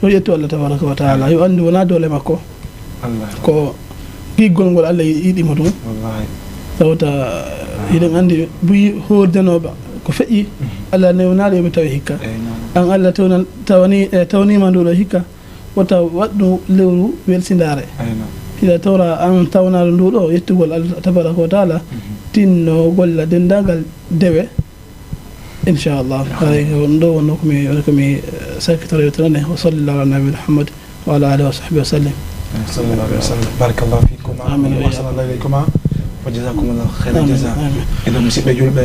yo ƴettu Allah tabaraka wa taala, yo anndu wonaa doole makko. Allah. Ko giggol ngol Allah yiɗi mo ɗum. Wallahi. Tawata hiɗen anndi buy hoordanooɓe ko feƴƴi, Allah newnaali yo ɓe tawe hikka. Eey, naam. An Allah tawna-, tawani-, e, tawniima nduu ɗoo hikka, wota waɗ ɗum lewru welsindaare. Eey, naam. Hiɗa tawra an tawnaaɗo nduu ɗoo, yettugol Allah tabaraka wa taala, tinno golla denndaangal dewe. Inchallah. Haray ko ɗum ɗoo wonnoo ko mi, ko mi, eh, sakkitoro yewtere nde. Wa sallallahu ala nabiyina Muhammad wa ala alihi wa sahbihi wa sallim. Sallallahu alaihi wa sallam. Barakallahu fikuma. Amin. Wa ahsanallahu ilaykuma. Wa jazakumullahu khairal jaza. Amin. Enen musidɓe julɓe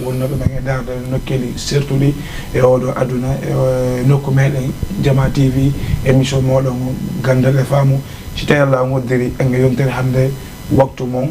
wonnooɓe men e ndaarde nokkeeli sertuɗi e oo ɗoo aduna, e, eh, nokku meɗen Jamaa T V, émission mooɗon Ganndal e Faamu. Si tawii Allah on hoddiri en e yontere hannde waktu mon,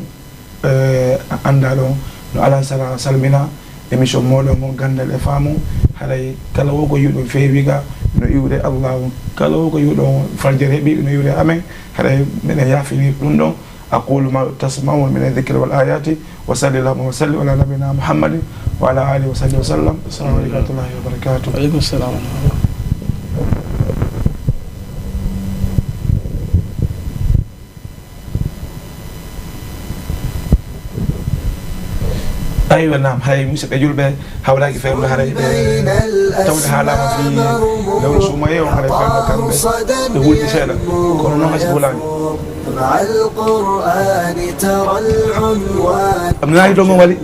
eh, a anndaa ɗon no Alansara salmina émission mooɗon mo Ganndal e Faamu. Haray kala wo ko yi'uɗon feewi ga no iwre Allaahu. Kala wo ko yi'uɗon farjere heɓi no iwre amen. Haray meɗen yaafini ɗum ɗon. أقول ما تسمعون من الذكر والآيات وصلى اللهم وسلم على نبينا محمد وعلى آله وصحبه وسلم. السلام عليكم ورحمة الله وبركاته. Wa aleykum salaam wa rahmatullah. Aywa, naam, hay musidɓe julɓe, hawraaki fewndo haray ɓe tawde haalaama fii lewru suumayee on, haray fewndo kamɓe ɓe wulti seeɗa, kono noon hay si hulaani. Abdullahi Dongo Wali.